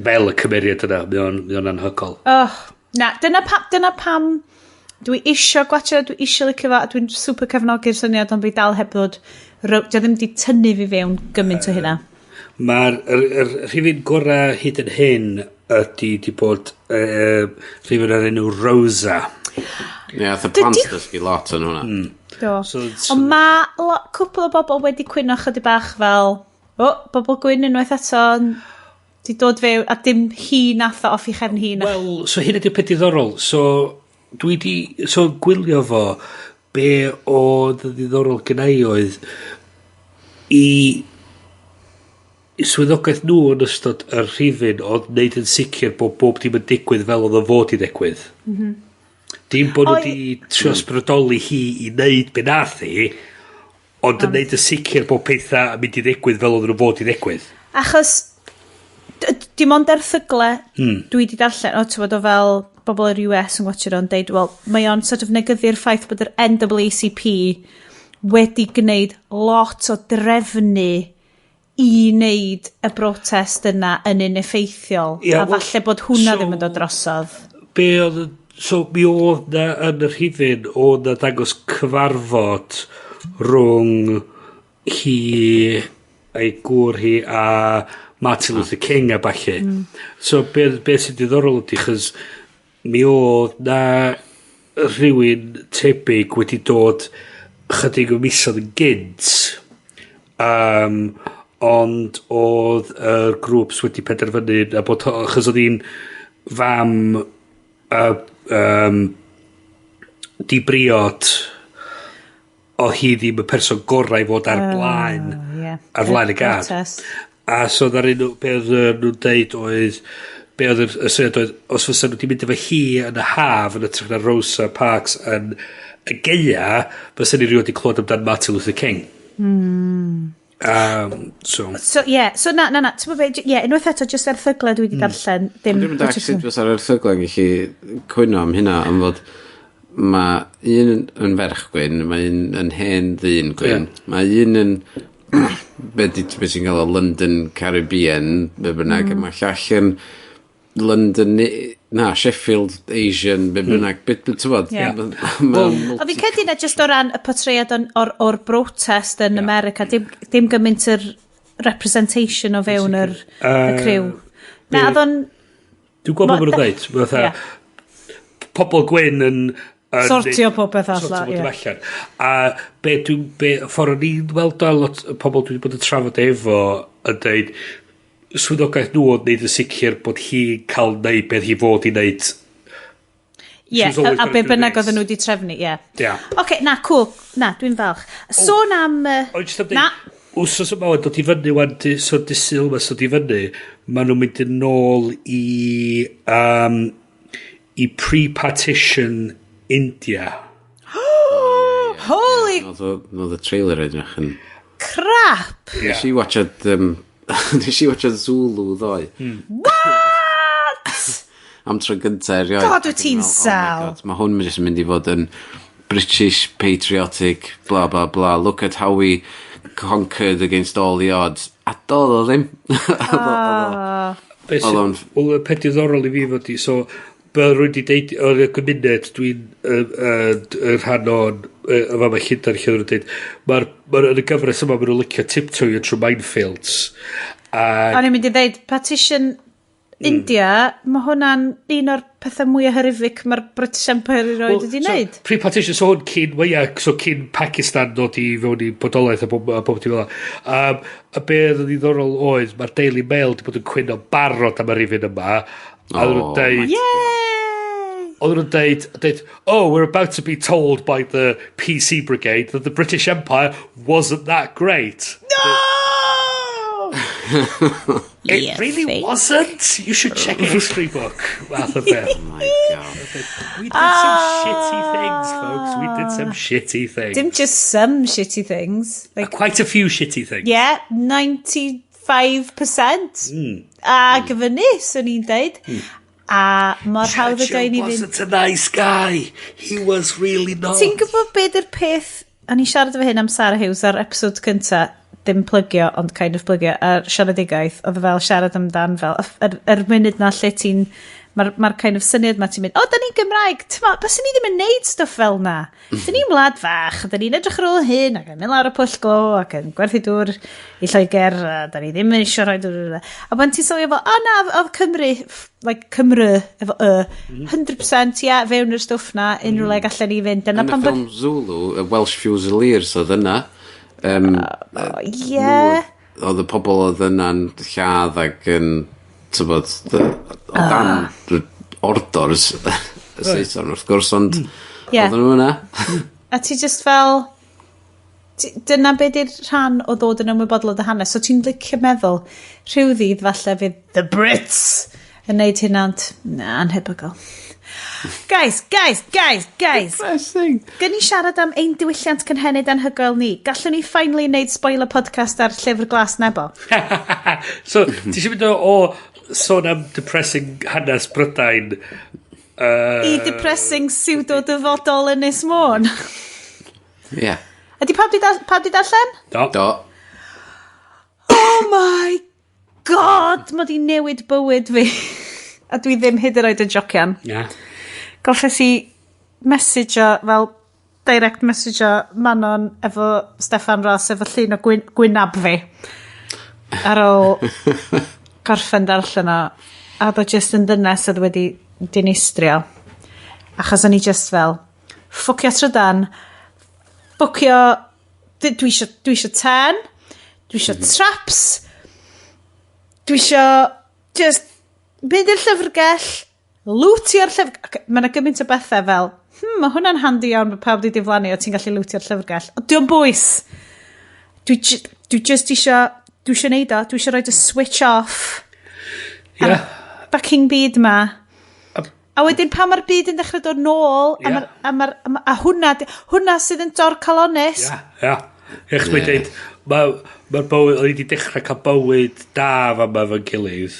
B: fel y cymeriad yna. Mae o'n anhygol.
A: Oh, na, dyna pam dwi isio gwatchio, dwi isio licio fo, a dwi'n super cefnogi'r syniad, ond fi dal heb ddod, dio ddim di tynnu fi fewn gymaint o hynna.
B: Mae'r yr, yr rhifyn gorau hyd yn hyn ydy di bod rhifyn ar enw Rosa.
C: Ie, yeah, y plant dysgu lot yn hwnna.
A: Do.
B: So
A: Ond mae cwpl o bobl wedi cwyno chydig bach fel, "O, oh, bobl gwyn unwaith eto, di dod fewn," a dim hi nath o off i chefn hi.
B: Wel, so hyn ydy'r peth diddorol. So, dwi di, so gwylio fo, be oedd yn ddiddorol gyda i oedd i swyddogaeth nhw yn ystod y rhifyn oedd wneud yn sicr bod bob dim yn digwydd fel oedd o fod i ddigwydd. Dim bod nhw wedi trio ysbrydoli hi i wneud be nath hi, ond yn wneud yn sicr bod pethau yn mynd i ddigwydd fel oedd nhw fod i ddigwydd.
A: Achos, dim ond erthygle dwi wedi darllen, o, ti'n o fel bobl yr US yn watcher o'n deud, wel, mae o'n sort of negyddu'r ffaith bod yr NAACP wedi gwneud lot o drefnu i wneud y brotest yna yn un effeithiol.
B: Ie,
A: a
B: wel,
A: falle bod hwnna
B: so
A: ddim yn dod drosodd.
B: Be oedd so mi oedd na yn y rhifyn oedd na dangos cyfarfod rhwng hi a'i gŵr hi a Martin Luther King a ballu. So be sy'n diddorol ydy, chos mi oedd na rhywun tebyg wedi dod chydig o misoedd yn gynt, ond oedd yr grŵps wedi penderfynu a bod achos oedd hi'n fam di briod, oedd hi ddim y person gorau i fod ar blaen ar flaen y gad.
A: Protest.
B: A so ddaru nhw, be oedd nhw'n deud oedd, be oedd y syniad oedd, os fysa nhw wedi mynd efo hi yn y haf yn ytrach na Rosa Parks yn y gaea, fysa ni rioed wedi clywed amdan Martin Luther King.
A: So, yeah. So, na, na, na. Ti'n gwbod be, yeah, unwaith eto, just erthyglau dwi wedi darllen. Dim.
C: Dwi'n mynd ag sut fysa'r erthyglau yn gallu cwyno am hynna, am fod mae un yn ferch gwyn, mae un yn hen ddyn gwyn, mae un yn be ti'n gael o London Caribbean, be bynnag, mm. mae llall yn London, na, Sheffield Asian, be bynnag, be ti'n bod?
A: Ie. O, fi'n credu na just o ran y portread o'r brotest yn America, dim gymaint yr representation o fewn y criw. Na, oedd o'n.
B: Dwi'n gwybod beth maen nhw'n dweud. Fatha, pobl gwyn yn
A: Sortio popeth allan,
B: sortio popeth allan. A be, ffordd o'n i'n weld o, lot o pobl dwi wedi bod yn trafod efo yn dweud, swyddogaeth nhw oedd wneud yn sicr bod hi'n cael neud beth hi fod i wneud.
A: Ie,
B: She was always
A: a
B: gonna
A: be
B: do
A: bynnag
B: this.
A: oedden nhw wedi trefnu, ie.
B: Ie.
A: Oce, na, cool. Na, dwi'n falch. Sôn am
B: O'n jyst am
A: Na.
B: dweud, wsos yma wan dod i fyny wan, so dy Sul yma dod i fyny, maen nhw'n mynd yn ôl i pre-partition India.
A: Holy
C: Oedd y trailer edrych yn
A: crap!
B: Ie.
C: Nes i watchad Zulu ddoe.
A: What?
C: Am tro gyntaf erioed.
A: God, wyt
C: Ac o'n
A: ti'n
C: i'n meddwl, "Oh my
A: sal."
C: God, mae hwn jyst yn mynd i fod yn British patriotic, blah, blah, blah. Look at how we conquered against all the odds. A doedd o ddim.
B: Be
C: Oedd o'n
B: Wel, y peth diddorol i fi fod i, so, be rwy'n di deud, o'r gymuned dwi'n rhan o'n y fama Llundain lle oedden nhw'n deud, mae'r ma yn y gyfres yma, maen nhw'n licio tiptoe trwy minefields. A
A: O'n i'n mynd i ddeud, partition India, mae hwnna'n un o'r pethau mwyaf horrific mae'r British Empire erioed wedi wneud.
B: So, pre-partition, so hwn cyn, well, yeah, so cyn Pakistan dod i fewn i bodolaeth a bob dim fel 'na. A be oedd yn ddiddorol oedd, mae'r Daily Mail wedi bod yn cwyno barod am y rifyn yma. A oedden nhw'n
C: Oh,
B: deud,
A: Yay!
B: oedden nhw'n deud, "Oh, we're about to be told by the PC Brigade that the British Empire wasn't that great."
A: No!
B: It
A: Yeah,
B: really
A: fake.
B: wasn't. You should check a history book. Math of beth.
C: Oh my God.
B: We did some shitty things, folks. We did some shitty things.
A: Dim just some shitty things. Like,
B: Quite a few shitty things.
A: Yeah, 95%. A gyfynnu, swn i'n deud. A mor hawdd ydy
B: Churchill
A: ni fynd.
B: wasn't a nice guy. He was really not.
A: Ti'n gwybod beth yw'r peth? O'n i siarad efo hyn am Sarah Hughes ar episode cynta, dim plygio, ond kind of plygio, ar siaradigaeth, oedd fel siarad amdan fel, yr munud na lle ti'n, mae'r ma kind of syniad ma ti'n mynd, "O, da ni'n Gymraeg, ti'n byswn ni ddim yn neud stwff fel na. Da ni'n wlad fach, da ni'n edrych ar ôl hyn, ac yn mynd lawr y pwll glo, ac yn gwerthu dŵr i Lloegr, a da ni ddim yn eisiau rhoi dŵr. A pan ti'n sylwi fel, o na, oedd Cymru, like Cymru, efo y, 100% ie, fewn i'r stwff na, unrhyw le gallen ni fynd. Dyna
C: Yn y
A: pam bod
C: ffilm Zulu, y Welsh Fusiliers oedd yna. Oedd y pobl oedd yna'n lladd ac yn, tybod, o dan ordors y Saeson wrth gwrs, ond oedden nhw yna.
A: A ti just fel, dyna be di'r rhan o ddod yn ymwybodol o dy hanes. So ti'n licio meddwl, rhyw ddydd falle fydd the Brits yn neud hynna, ond na, anhebygol. Guys, guys, guys, guys.
C: Depressing.
A: Gyn ni siarad am ein diwylliant cynhenid anhygoel ni. Gallwn ni finally neud spoiler podcast ar Llyfr Glas Nebo.
B: So, ti eisiau mynd o sôn am depressing hanes Brydain?
A: I depressing pseudo-dyfodol Ynys Môn.
C: Ie. Yeah.
A: Ydy pawb di darllen?
B: Do.
C: Do.
A: Oh my God! Mae di newid bywyd fi. A dwi ddim hyd yn oed yn jocian.
B: Yeah.
A: Golles i message o, fel direct message o Manon efo Steffan Ross efo llun o gwynab fi. Ar ôl gorffen darllen o. A oedd o just yn ddynes oedd wedi dinistrio. Achos o'n i just fel, ffwcio trydan, ffwcio, dwi isio tân, dwi isio traps, dwi isio just mynd i'r llyfrgell, lootio'r llyfrgell. Okay, mae yna gymaint o bethau fel, mae hwnna'n handi iawn bod pawb wedi diflannu o ti'n gallu lootio'r llyfrgell. Ond dio'n bwys. Dwi just isio, dwi isio neud o, dwi isio rhoi y switch off fucking byd ma. A wedyn pan mae'r byd yn dechrau dod nôl, a, a, a hwnna, hwnna sydd yn dorcalonnus.
B: Ie, ie. Ie, chos mae'n deud, mae Mae'r bywyd, o'n i wedi dechrau cael bywyd da fama efo'n gilydd,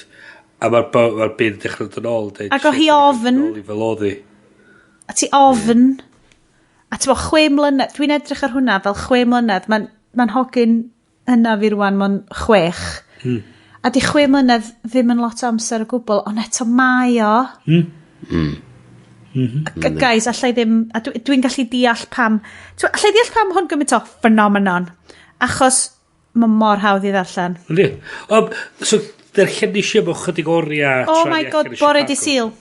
B: a mae'r ma byd yn dechrau dod yn ôl. Deud,
A: Ac o hi
B: "Shit,
A: ofn."
B: Nôl i fel oedd hi.
A: A ti ofn. A ti'n bod 6 mlynedd, dwi'n edrych ar hwnna fel 6 mlynedd, mae'n ma hogyn hynna fi rwan, mae'n 6. A di 6 mlynedd ddim yn lot o amser o gwbl, ond eto mae o. Guys, allai ddim, a dwi gallu deall pam, allai deall pam hwn gymaint o phenomenon, achos mae mor hawdd i ddarllen.
B: Yndi. So, darllen i am chydig oriau.
A: Oh
B: tra
A: my
B: ni
A: God,
B: allan i
A: bore di
B: Chicago.
A: Sul.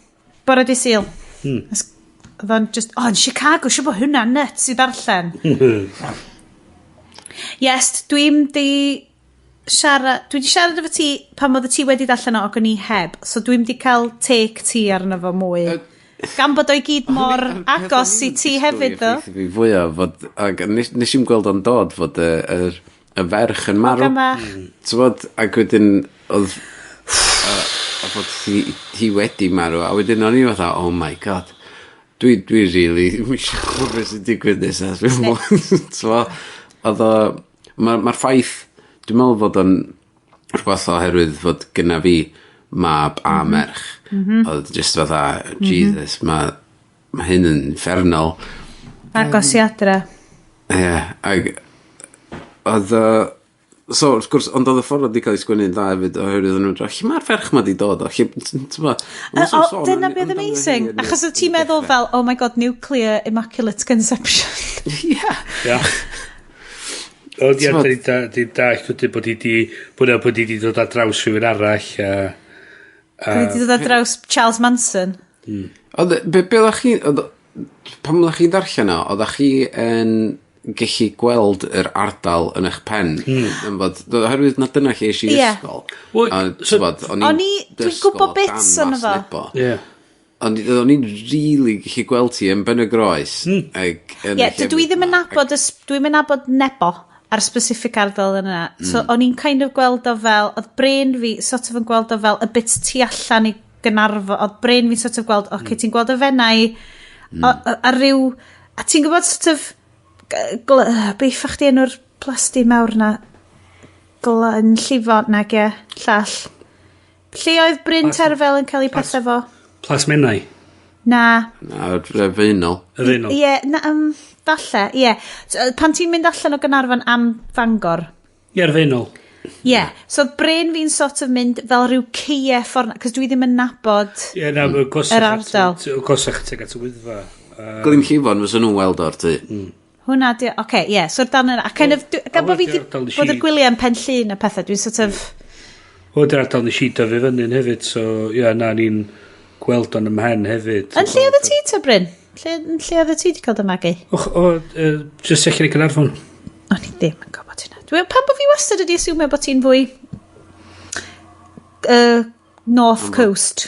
A: Bore di Sul. Oedd o'n just, oh, yn Chicago, siw bod hwnna nuts i ddarllen. Yes, dwi'n di siarad, dwi di siarad efo ti pan oedd ti wedi darllen o ac o'n i heb, so dwi'n di cael take ti arno fo mwy. Gan bod o'i gyd mor agos i ti hefyd, ddo.
C: Fi fwyaf fod, ac nes i'm gweld o'n dod fod y ferch yn marw.
A: Hogan bach.
C: T'mod, ac wedyn oedd a fod hi wedi marw, a wedyn o'n i fatha, "Oh my God, dwi really ddim eisiau gwybod beth sy'n digwydd nesaf." T'mod, oedd o, mae'r ma ffaith, dwi'n meddwl fod o'n rhywbeth oherwydd fod gyna fi mab a merch. Oedd just fatha, "Jesus, mae ma hyn yn uffernol."
A: Agos i adre.
C: Ie, yeah, ag oedd so, wrth gwrs, ond oedd y ffordd wedi cael ei sgwennu'n dda hefyd, oherwydd o'n nhw'n dweud, "Lle mae'r ferch ma di dod o? Lle, t'mo',
A: O, dyna beth amazing. Achos oedd ti'n meddwl fel, "Oh my God, nuclear immaculate conception."
C: Ie.
B: Ia. Ond ia,
C: T'mod-
B: da ni dallt wedyn bod hi di, bod hi di dod ar draws rhywun arall. A,
A: Wedi dod ar draws Charles Manson.
C: Oedd, be oeddech chi, pan oeddech chi'n darllen o, oeddech chi yn gallu gweld yr ardal yn eich pen? Yn fod, oherwydd na dyna lle es i ysgol.
B: Wel,
C: A, t'mod, o'n
A: O'n dwi'n
C: ysgol
A: gwbod
C: o
A: bits
C: dan
A: ono fo.
C: Mas Nebo.
B: Ie.
C: Ond o'n i'n really gallu gweld ti yn Ben y Groes. Ag yn
A: Ie,
C: y
A: dydw i
C: llefydd
A: ddim yn
C: 'ma.
A: nabod, dwi'n yn nabod Nebo ar specific ardal yna. So o'n i'n kind of gweld o fel, oedd brain fi sort of yn gweld o fel y bit tu allan i Gaernarfon, oedd brain fi sort of gweld, oce, ti'n gweld y Fenai, a ryw, a ti'n gwybod sort of, beiffach chdi enw'r plasty mawr na, yn llifo, nag e, llall. Lle oedd Bryn Terfel yn cael ei pethau fo?
B: Plas Menai.
A: Na.
C: Na, y Faenol.
B: Y Faenol.
A: Ie, na, falle, ie. Pan ti'n mynd allan o Gaernarfon am Fangor,
B: Ie, yr Faenol.
A: ie. Yeah. So oedd brain fi'n sort of mynd fel rhyw ceie ffordd, cos dwi ddim yn nabod.
B: Ie, na, mae'n gosach
A: Yr ardal.
B: Gosach tuag at y Wyddfa.
C: Glynllifon fysa nhw'n weld o'r tŷ.
A: Hwnna di, oce, okay, ie, yeah, so'r dan yna. A kind of, gan bod fi
B: Wel,
A: di
B: di'r ardal nes
A: bod
B: i-
A: yr gwyliau yn Pen Llyn a pethau, dwi'n sort of,
B: O, dy'r ardal nes i dyfu fyny'n hefyd, so ie, na, ni'n gweld o'n ymhen hefyd.
A: Yn lle oedd y ti te, Bryn? Yn lle oedd y ti di cael dy magu?
B: Och, o, just allan i Gaernarfon.
A: O'n i ddim yn gwybod hynna. Pam bod fi wastad wedi assume bod ti'n fwy North Coast.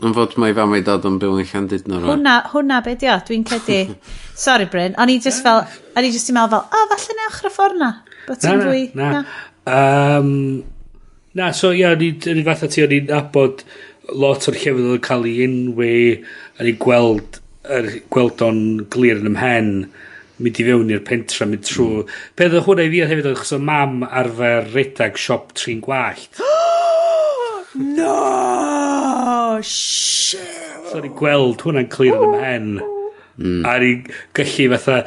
C: Yn fod mae fam a'i dad yn byw yn Llandudno rwan.
A: Hwna be di o, dwi'n credu. Sorry Bryn, o'n i just fel, o'n i just i meddwl fel, o, falle na ochr y ffordd na. Bod ti'n fwy,
B: Na, na. Na, so ie, o'n i fatha ti, o'n i'n nabod lot o'r llefydd oedd yn cael ei enwi, o'n i'n gweld o'n glir yn ymhen, mynd i fewn i'r pentra, mynd trwy. Peth oedd hwnna i fi hefyd oedd achos oedd mam arfer redag siop trin gwallt.
A: No, shit.
B: So o'n i'n gweld hwnna'n clir yn ymhen. A o'n i'n gallu fatha,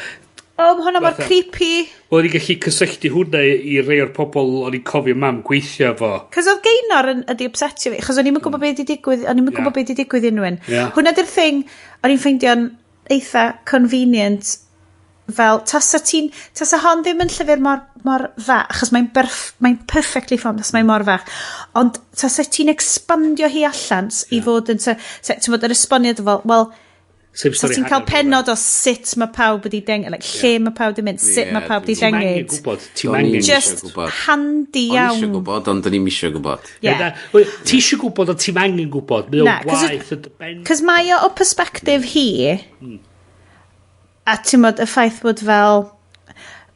A: O, mae hwnna mor creepy.
B: O'n i'n gallu cysylltu hwnna i rei o'r pobl o'n i'n cofio mam gweithio fo.
A: Cos oedd Gaynor yn ydi upsetio fi, achos o'n i'm yn gwybod beth di digwydd, o'n i'm yn gwybod beth di digwydd unrhyw. Hwnna di'r thing, o'n i'n ffeindio'n eitha convenient, fel, tasa hon ddim yn llyfr mor fach, achos mae'n perfectly formed, achos mae'n mor fach, ond tasa ti'n expandio hi allan i fod yn, ti'n bod yr esboniad fel, wel,
B: Same
A: so
B: story
A: ti'n cael
B: hanner
A: pennod o sut mae pawb wedi dengid, like, lle mae pawb wedi mynd, sut mae pawb wedi
B: Ti'n angen
A: dengid.
B: gwybod, ti'n
C: O'n i'n
B: angen
C: isio
A: Just
C: gwybod.
A: handy
C: O'n i
A: iawn.
C: eisiau gwybod, ond o'n i'm eisiau gwybod.
A: Yeah.
B: Na, wel, ti eisiau gwybod, ond ti'n angen gwybod. Mae
A: Na,
B: o'n waith yn dy ben.
A: Cos mae o perspective hi, a ti'n modd y ffaith bod fel,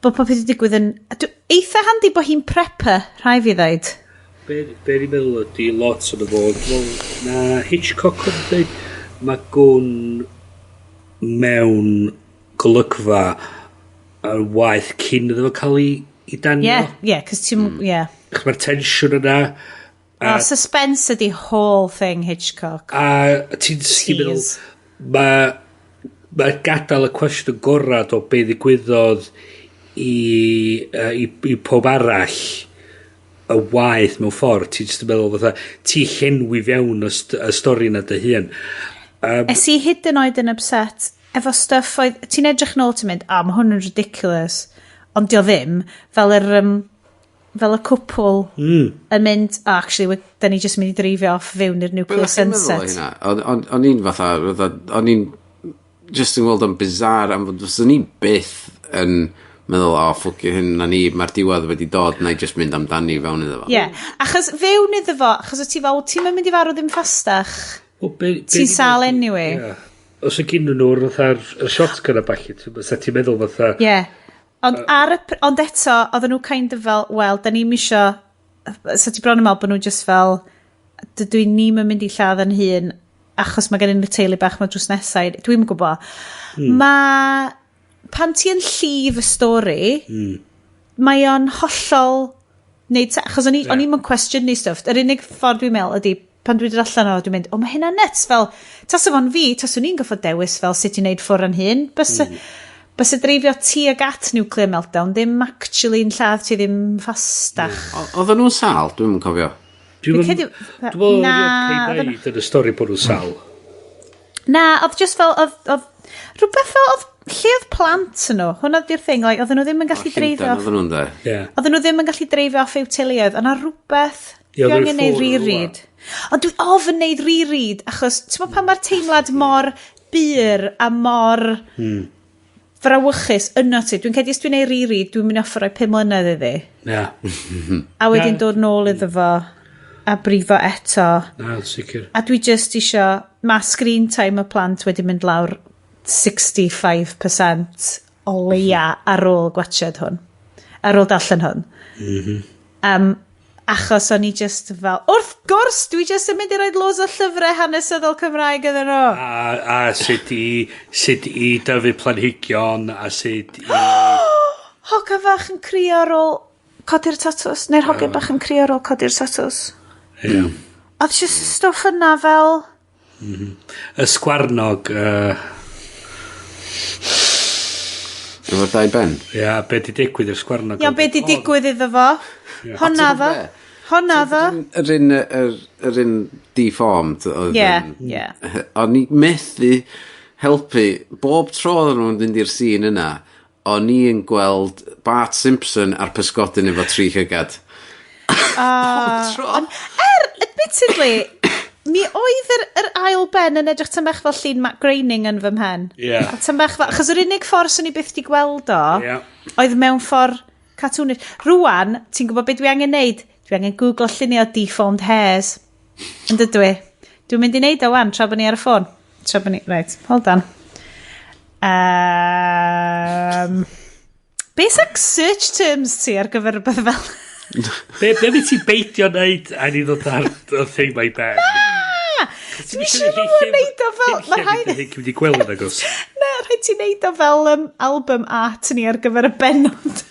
A: bod popeth wedi digwydd yn eitha handi bod hi'n prepper, rhai fi ddeud.
B: Be ni'n meddwl ydi lot o'n fo, wel, na Hitchcock yn dweud, mae gwn mewn golygfa yn waith cyn iddo fo cael ei, i danio.
A: Yeah, yeah, cos ti'n... Yeah.
B: Achos mae'r tensiwn yna.
A: A, oh, suspense ydi whole thing Hitchcock.
B: A ti'n meddwl, mae ma gadael y cwestiwn gorad o be ddigwyddodd i, i, i pob arall y waith mewn ffordd. Ti'n just yn meddwl fatha, ti llenwi fewn y, st y stori yna dy hun.
A: Es i hyd yn oed yn upset efo stuff oedd... Ti'n edrych nôl ti'n mynd, ah, mae hwn yn ridiculous. Ond dio ddim. Fel yr... fel y cwpl yn mynd, oh, actually, da ni just mynd i dreifio off fewn i'r nuclear sunset.
C: O'n i'n fatha, o'n i'n just yn gweld o'n bizarre, am fod fyswn i byth yn meddwl, o, oh, ffwcio hyn na ni, mae'r diwedd wedi dod, na i just mynd amdani fewn iddo fo.
A: Ie, yeah. Achos fewn iddo fo, achos o ti fel, ti'n mynd i farw ddim ffastach.
B: Well,
A: ti'n sal anyway.
B: Yeah. Os y gyn nhw'r fatha'r shotgun a ballu, ti'n meddwl fatha...
A: Ie. Yeah. Ond, ond eto, oedden nhw kind of fel, wel, da ni'm isio... So ti bron yn meddwl bod nhw just fel, dydw i ni'm yn mynd i lladd yn hun, achos mae gen nhw teulu bach mae drws nesau. Dwi'm yn gwybod. Mae... Pan ti yn llif y stori, mae o'n hollol... Neud, achos o'n i'n yeah. cwestiynu stwff. Yr unig ffordd dwi'n meddwl ydy, pan dwi'n dod allan o, dwi'n mynd, o, mae hynna'n nuts. Fel, tasa fo'n fi, taswn i'n goffod dewis fel sut i wneud ffwr yn hun. Bysa dreifio ti ag at nuclear meltdown ddim actually'n lladd ti ddim ffastach.
C: Oedden nhw'n sal? Dwi'm yn cofio.
B: Dwi'n meddwl oedd yn y stori bod nhw'n sal.
A: Na, oedd just fel, oedd rhywbeth fel, oedd lle oedd plant nhw? Hwna di'r thing, like, oedden nhw ddim yn gallu dreifio off.
C: Oedden nhw'n de.
A: Oedden nhw ddim yn gallu dreifio off i'w teuluoedd. Yna rhywbeth, dwi angen neud reread. Ond dwi ofn neud reread, achos ti'n meddwl pan mae'r teimlad mor byr a mor frawychus yno ti. Dwi'n credu os dwi'n neud reread, dwi'n mynd i offer roi 5 mlynedd iddi.
B: Yeah.
A: A wedyn dod nôl iddo fo a brifo eto.
B: Na, sicr.
A: A dwi just isio, mae screen time y plant wedi mynd lawr 65% o leia ar ôl gwatchad hwn. Ar ôl darllen hwn. Achos o'n i just fel, wrth gwrs, dwi just yn mynd i roid loads o llyfrau hanesyddol Cymraeg iddyn nhw.
B: A sut i dyfu planhigion, a sut i...
A: Hogan fach yn crio ar ôl codi'r tatws, neu'r hogyn bach yn crio ar ôl codi'r tatws.
B: Ie.
A: Oedd just y stwff yna fel...
B: Y sgwarnog...
C: Efo'r dau ben?
B: Ia, be di digwydd i'r sgwarnog?
A: Ia, be di digwydd iddo fo? Honna ddo. Honna ddo.
C: Yr un deformed.
A: Ie, ie.
C: O'n i methu helpu, bob tro oedden nhw'n mynd i'r scene yna, o'n i yn gweld Bart Simpson a'r pysgodyn efo 3 llygad. Bob tro.
A: Admittedly, mi oedd yr ail ben yn edrych tan bach fel llun Matt Groening yn fy mhen.
B: Yeah.
A: Tan bach fel, achos yr unig ffordd swn i byth di gweld o, oedd mewn ffordd cartoonish. Rwan, ti'n gwybod beth dwi angen neud? Dwi angen googlo lluniau deformed hairs. Yn dydw i? Dwi'n mynd i neud o wan tra bod ni ar y ffôn. Tra bod ni... Right, hold on. Beth ag search terms ti ar gyfer rhywbeth fel?
B: Be fi ti'n beidio neud a ni ddod ar y thing mae ben?
A: Na! Dwi'n siŵr o'n neud o fel...
B: Mae rhaid... Ddim wedi gweld yn agos.
A: Na, rhaid ti neud o fel album art ni ar gyfer y bennod.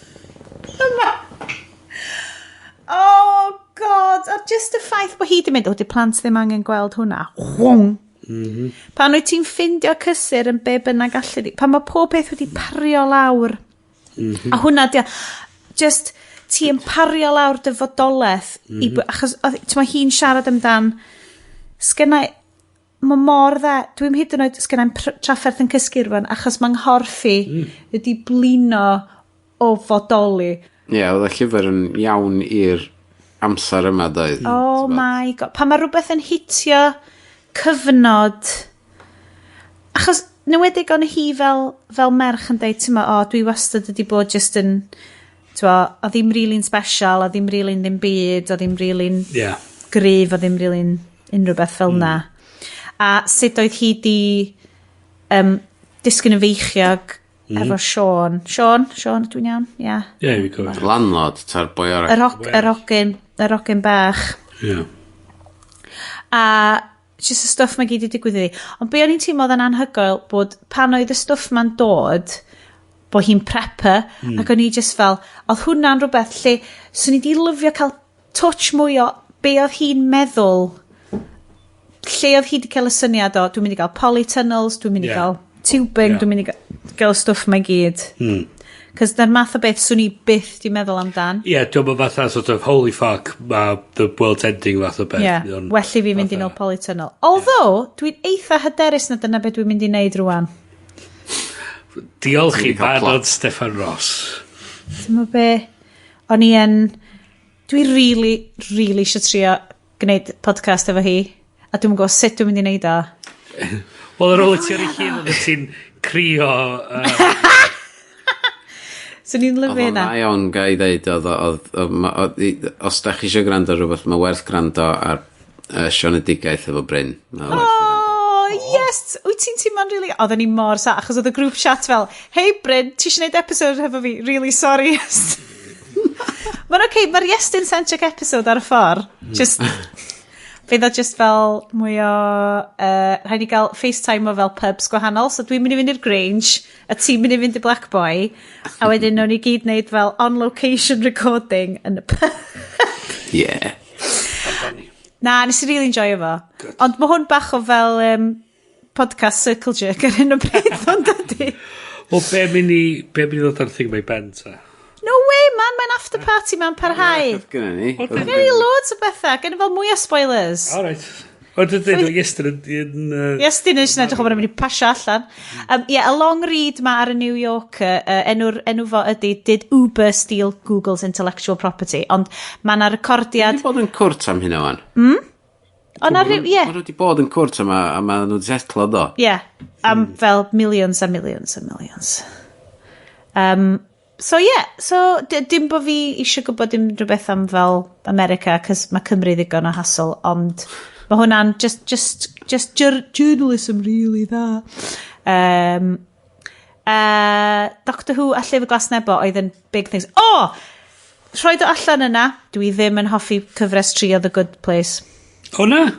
A: Yma. Oh, God. A just y ffaith bod hi di mynd, o, di plant ddim angen gweld hwnna. Hwng. Pan wyt ti'n ffindio cysur yn be bynnag allu di. Pan mae pob peth wedi pario lawr. A hwnna, di, just ti yn pario lawr dy fodolaeth. Achos ti'n ma hi'n siarad amdan, sgennai, mae mor dda, dwi'n hyd yn oed, sgennai'n trafferth yn cysgu rwan, achos mae'n nghorff i wedi blino o fodoli.
C: Ie, yeah, oedd y llyfr yn iawn i'r amser yma, doedd.
A: Oh my God. Pan mae rhywbeth yn hitio cyfnod, achos newedig o'n hi fel merch yn deud, ti'n ma, o, dwi wastad wedi bod just yn, ti'n ma, o ddim really'n special, o ddim really'n ddim byd, o ddim really'n gryf, o ddim really'n unrhyw beth fel na. A sut oedd hi di disgyn yn feichiog efo Sean. Sean, dwi'n iawn? Ie.
B: Ie, fi gofio.
C: Landlord, ta'r boi arall.
A: Yr hogyn bach.
B: Ie.
A: A just y stwff mae gyd i digwydd iddi. Ond be o'n i'n teimlo oedd yn anhygoel bod pan oedd y stwff ma'n dod, bod hi'n prepper, ac o'n i just fel, oedd hwnna'n rhywbeth lle, swn i di lyfio cael touch mwy o be oedd hi'n meddwl, lle oedd hi wedi cael y syniad o, dwi'n mynd i gael polytunnels, dwi'n mynd i gael tubing, dwi'n mynd i gael stwff mae gyd. Cos dyna'r math o beth swn i byth di meddwl amdan.
B: Ie, yeah, dwi'n meddwl fatha sort of, holy fuck, ma the world's ending fath o beth.
A: Ie, yeah, well i fi fynd i nôl polytunnel. Although, dwi'n eitha hyderus na dyna beth dwi'n mynd i wneud rwan.
B: Diolch i Manon Steffan Ross.
A: Ti'n meddwl be? O'n i yn... Dwi really, really eisiau trio gwneud podcast efo hi. A dwi'n gwybod sut dwi'n mynd i wneud o.
B: Wel, ar ôl i ti ar ei hun, oedd ti'n crio...
A: So ni'n lyfio hynna.
C: Oedd o'n dda iawn, ga i ddeud, oedd, os da chi eisiau gwrando ar rhywbeth, mae werth gwrando ar Sionedigaeth efo Bryn.
A: Oh, yes! Wyt ti'n teimlo'n really... Oedden ni mor sa, achos oedd y group chat fel, "Hey Bryn, ti eisiau gwneud episode hefo fi? Really sorry." Mae'n oce, okay, mae'r Iestyn-centric episode ar y ffordd. Just... Fydd o just fel mwy o... Rhaid i gael FaceTime o fel pubs gwahanol. So dwi'n mynd i fynd i'r Grange, a ti'n mynd i fynd i Black Boy, a wedyn nawn ni gyd wneud fel on-location recording yn y pub.
C: Yeah.
A: Na, nes i really enjoy fo. Ond mae hwn bach o fel podcast circle jerk ar hyn o bryd, ond ydy.
B: Wel, be mynd i ddod ar thing mae ben, ta?
A: No way, man, mae'n after party ma'n parhau.
C: Gynna ni.
A: Gen i loads o bethau, gen i fel mwy o spoilers.
B: All right. Ond dydyn nhw, Iestyn yn...
A: Iestyn yn edrych o bod yn mynd i pasio allan. Yeah, y long read ma ar y New Yorker, enw fo ydy "Did Uber Steal Google's Intellectual Property?" Ond mae yna recordiad...
C: Wedi bod yn cwrt am hynna wan.
A: Ond na rhyw, ie.
C: Mae nhw wedi bod yn cwrt am a ma nhw wedi setlo do.
A: Ie, am fel millions a millions a millions. So ie, yeah, so dim bod fi eisiau gwybod dim rhywbeth am fel America, cos mae Cymru ddigon o hassle, ond mae hwnna'n just journalism really dda. Doctor Who a Llyfr Glas Nebo oedd yn big things. Oh! Rhoid o allan yna, dwi ddim yn hoffi cyfres 3 o The Good Place.
B: O na?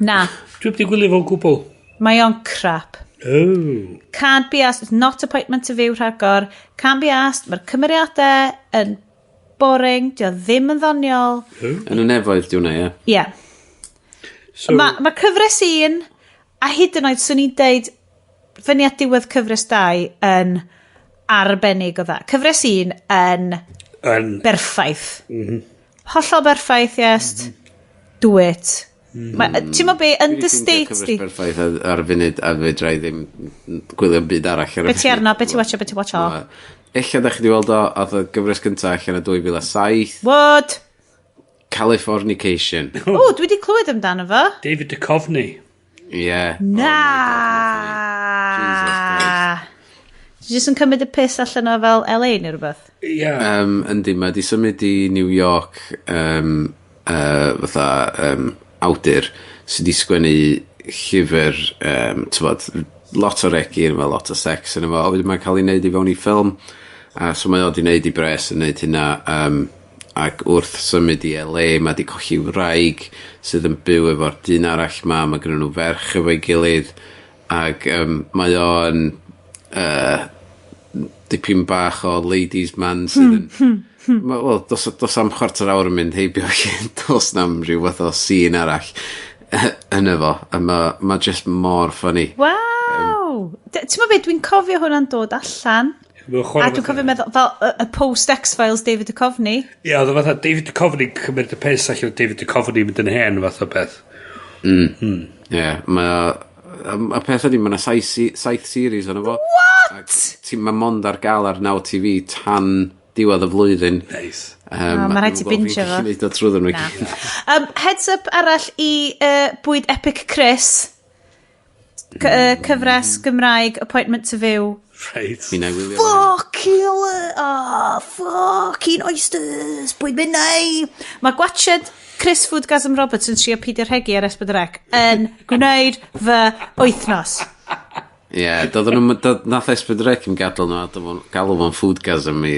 A: Na.
B: Dwi wedi gwylio fo'n gwbl.
A: Mae o'n crap.
B: Oh.
A: Can't be asked, it's not Appointment to View rhagor. Can't be asked, mae'r cymeriadau yn boring, di o ddim yn ddoniol.
C: Yn y nefoedd di hwnna, ie.
A: Ie. Yeah.
B: So,
A: Mae cyfres 1, a hyd yn oed, swn i'n deud, fyny at diwedd cyfres 2 yn arbennig o dda. Cyfres 1 yn
B: yn...
A: berffaith. Hollol berffaith, yes. Do it. Ti'n meddwl be, yn dy state
C: Cyfres
A: di?
C: berffaith ar y funud a fedra i ddim gwylio'n byd arall ar y
A: Be ti arno? Be ti watcho? Be ti watcho?
C: Ella da chi wedi weld o, oedd y gyfres gyntaf allan o 2007.
A: What?
C: Californication.
A: O, dwi wedi clywed amdano fo.
B: David Duchovny.
C: Ie. Yeah.
A: Na!
C: Oh Jesus Christ.
A: Ti jyst yn cymryd y piss allan o fel LA neu rhywbeth?
B: Ie. Yeah.
C: Yndi, mae di symud i New York fatha awdur sydd wedi sgwennu llyfr, t'bod, lot o regi yn efo, lot o sex yn efo, a wedyn mae'n cael ei wneud i fewn i ffilm. A so mae o wedi wneud i bres yn wneud hynna, ac wrth symud i LA, mae di colli wraig sydd yn byw efo'r dyn arall ma, mae gynnu nhw ferch efo'i gilydd, ac mae o'n dipyn bach o ladies man sydd yn... Wel, dos am chwarter awr yn mynd heibio lle dos na'm rhyw fath o scene arall yn efo. A ma just mor funny.
A: Waw! Ti'n meddwl beth, dwi'n cofio hwnna'n dod allan. A dwi'n cofio meddwl, fel y post X-Files David Duchovny.
B: Ie, oedd o fatha David Duchovny cymryd y piss allan o David Duchovny mynd yn hen fath o beth.
C: Ie, yeah, mae... A peth ydy, mae yna saith series o'n efo.
A: What?
C: Ti'n mae mond ar gael ar Now TV tan diwedd y flwyddyn.
B: Nice.
A: O, ma' rhaid ti binge fo.
C: Fi'n gallu neud o trwy nhw i
A: Na.
C: gyd.
A: Heads up arall i bwyd Epic Chris. Cyfres Gymraeg Appointment to View.
B: Right.
C: Mi na i wylio fo.
A: Fuck you! Oh, fucking oysters! Bwyd minnau! Mae gwatchad Chris Foodgasm Roberts yn trio peidio rhegi ar S4C yn gwneud fy wythnos.
C: Ie, yeah, doedden nhw, nath S4C yn gadael nhw, a galw fo'n foodgasm i.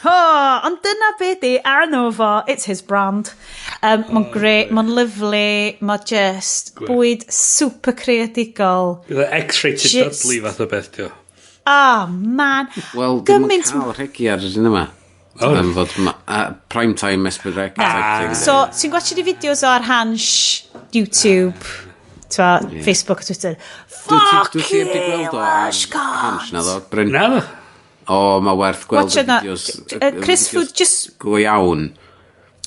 A: Oh, ond dyna be di, arno fo, it's his brand. Mae'n great, mae'n lovely, mae'n just
B: Gwych.
A: bwyd super creadigol.
B: Bydd o X-rated
A: Just-
B: Dudley fath o beth, dio.
A: Oh, man.
C: Wel, dwi'n mynd cael rhegi ar yr un yma. Oh. Fod prime time S4C type thing.
A: So, ti'n gwachio di fideos o ar Hansh, YouTube, twa, yeah. Facebook a Twitter. Fuck
C: you, Lush
A: God.
C: Hansh na ddo, Bryn.
B: Na ddo.
C: O, mae werth gweld y fideos.
A: Chris Food, just...
C: Go iawn.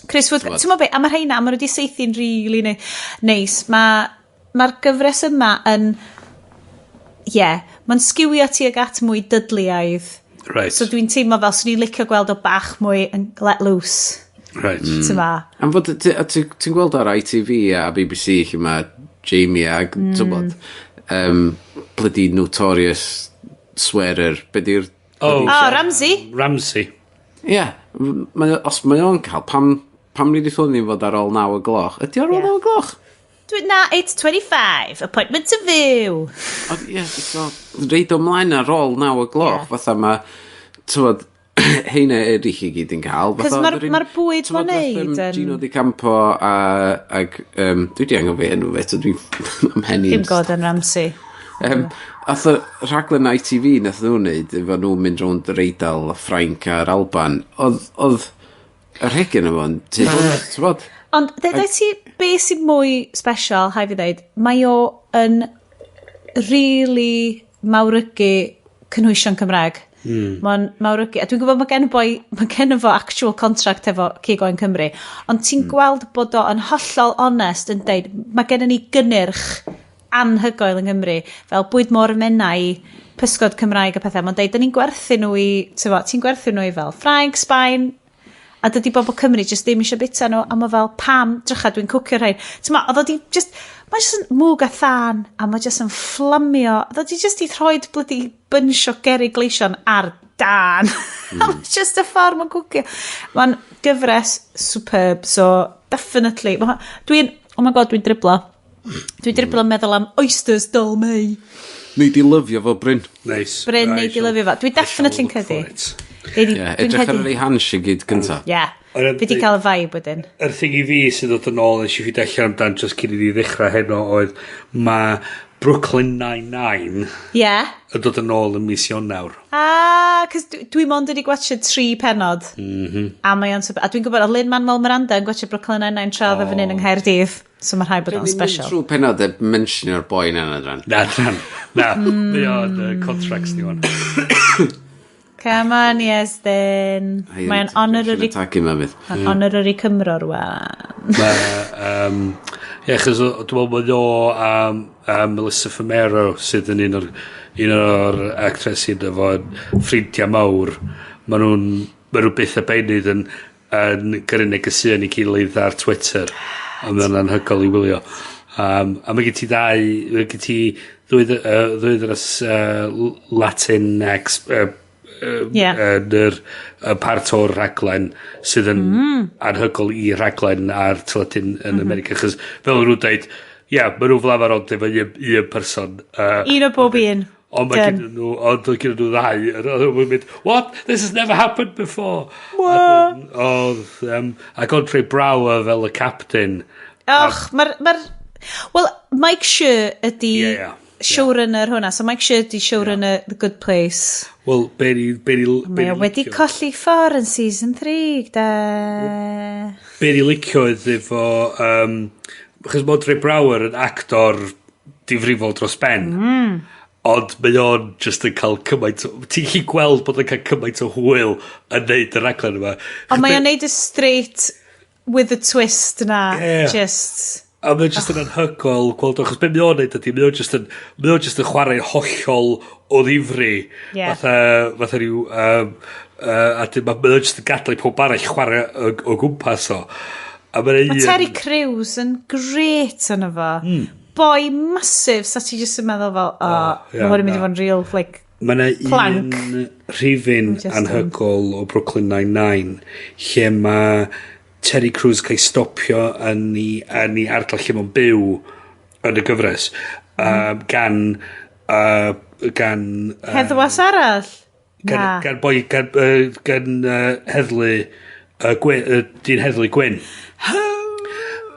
A: Chris Food, ti'n mo be, a mae'r rheina, maen nhw wedi saethu'n really neis. Mae'r gyfres yma yn... Yeah, mae'n sgiwio tuag at mwy dydliaidd.
B: Right.
A: So dwi'n teimlo fel, swn i'n licio gweld o bach mwy yn let loose.
B: Right.
A: Ti'n ma?
C: Am fod, ti'n gweld ar ITV a BBC lle mae Jamie ag, ti'n bod, bloody notorious swearer, be di'r...
B: Oh,
A: Ramsey.
B: Ramsey.
C: Ie, yeah, os mae o'n cael, pam ni wedi ffilm ni fod ar ôl 9 o gloch? Ydy ar ôl 9 o gloch?
A: Na, 8:25, appointment to view.
C: Ie, so, reid o mlaen ar ôl 9 o gloch, fatha mae, ti'n heina eraill i gyd yn cael.
A: Cos mae'r bwyd ma'n neud.
C: Gino Di Campo ag, dwi di anghofio enw fe, so dwi'n amhenni.
A: Dim Gordon Ramsay.
C: Ath y rhaglen ITV nath nhw'n neud, efo nhw'n mynd rownd yr Eidal, Ffrainc a'r Alban, oedd yr hegyn yma, ti'n bod?
A: Ond, dweud ti be sy'n mwy special, hai fi ddeud, mae o yn really mawrygu cynhwysion Cymraeg. Mae'n mawrygu, a dwi'n gwybod mae gen boi, mae gen fo actual contract efo Cig Oen Cymru, ond ti'n gweld bod o yn hollol onest yn deud, mae gen ni gynnyrch anhygoel yng Nghymru, fel bwyd môr Menai, pysgod Cymraeg a pethau. Mae'n deud, da ni'n gwerthu nhw i, ti'n gwerthu nhw i fel Ffrainc, Sbaen, a dydy bobl Cymru jyst ddim eisiau bita nhw, a mae fel, pam, drycha, dwi'n cwcio rhain. Ti'n ma, oedd o di just, mae jyst yn mwg a thân, a mae jyst yn fflamio, oedd o di jyst i throed bloody bunch o gerrig gleision ar dan. A mae jyst y ffordd mae'n cwcio. Mae'n gyfres superb, so definitely. Dwi'n, oh my god, dwi'n driblo. Dwi'n driblo yn meddwl am oysters Dolmay.
C: Nei di lyfio fo, Bryn.
B: Nice.
A: Bryn, nei di lyfio fo. Dwi definitely'n credu.
C: Edrych ar ei Hansh i gyd gynta.
A: Ie. Fi di cael y vibe wedyn.
B: Yr thing i fi sydd ddod yn ôl nes i fi allan amdan just cyn i fi ddechrau heno oedd mae Brooklyn Nine-Nine yn dod yn ôl yn mis Ionawr.
A: Ah, cos dwi mond wedi gwachio 3 pennod. A mae o'n a dwi'n gwybod, oedd Lin-Manuel Miranda yn gwachio Brooklyn Nine-Nine tra oedd fan hyn yng Nghaerdydd. So mae'n rhaid bod o'n special.
C: Dwi'n mynd trwy pennod e mentionio'r boi na dran.
B: Na, dran. Na, mae o'n contracts ni wan.
A: Come on, yes then. Mae'n honorary... Mae'n honorary Cymro rwan.
B: Ie, achos dwi'n meddwl bod o a Melissa Fumero sydd yn un o'r actresyn efo ffrindiau mawr. Maen nhw byth a beunydd yn gyrru negeseuon i gilydd ar Twitter. A mae'n anhygoel i wylio. A mae gen ti ddau, mae gen ti ddwy ddynes Latin ex... Yn yr part o'r rhaglen sydd yn anhygoel i rhaglen ar teledu yn America, achos fel nhw'n dweud, ie, maen nhw fel arfer ond efo un person.
A: Un o bob un.
B: Ond mae gen nhw, ond gen nhw ddau. Ond nhw'n mynd, what? This has never happened before.
A: What?
B: Oedd, ac Andre Braugher fel y captain.
A: Och, mae'r... Wel, Mike Schur ydi... Showrunner hwnna. So Mike Schur ydi showrunner The Good Place.
B: Wel, be ni...
A: Mae o wedi colli ffordd yn season 3, da.
B: Be ni licio oedd efo... Achos mae Andre Braugher yn actor difrifol dros ben. Ond mae o'n just yn cael cymaint... Ti'n gallu gweld bod o'n cael cymaint o hwyl yn neud y raglen yma.
A: Ond mae o'n neud y straight with a twist na. Just...
B: A mae'n just yn anhygoel gweld o, achos be mae o'n neud ydy, mae o'n just yn, mae o'n just yn chwarae hollol o ddifri. Fatha rhyw, a mae o'n just yn gadael i pob arall chwarae o gwmpas o. A
A: mae Terry Crews yn great yno fo. Boi massive, sa ti just yn meddwl fel, mae hwn yn mynd i fod yn real, like,
B: Mae yna un rhifyn anhygoel o Brooklyn Nine-Nine, lle mae Terry Crews cael stopio yn ei ardal lle mae'n byw yn y gyfres gan
A: heddwas arall?
B: Gan boi, gan heddlu dyn heddlu gwyn.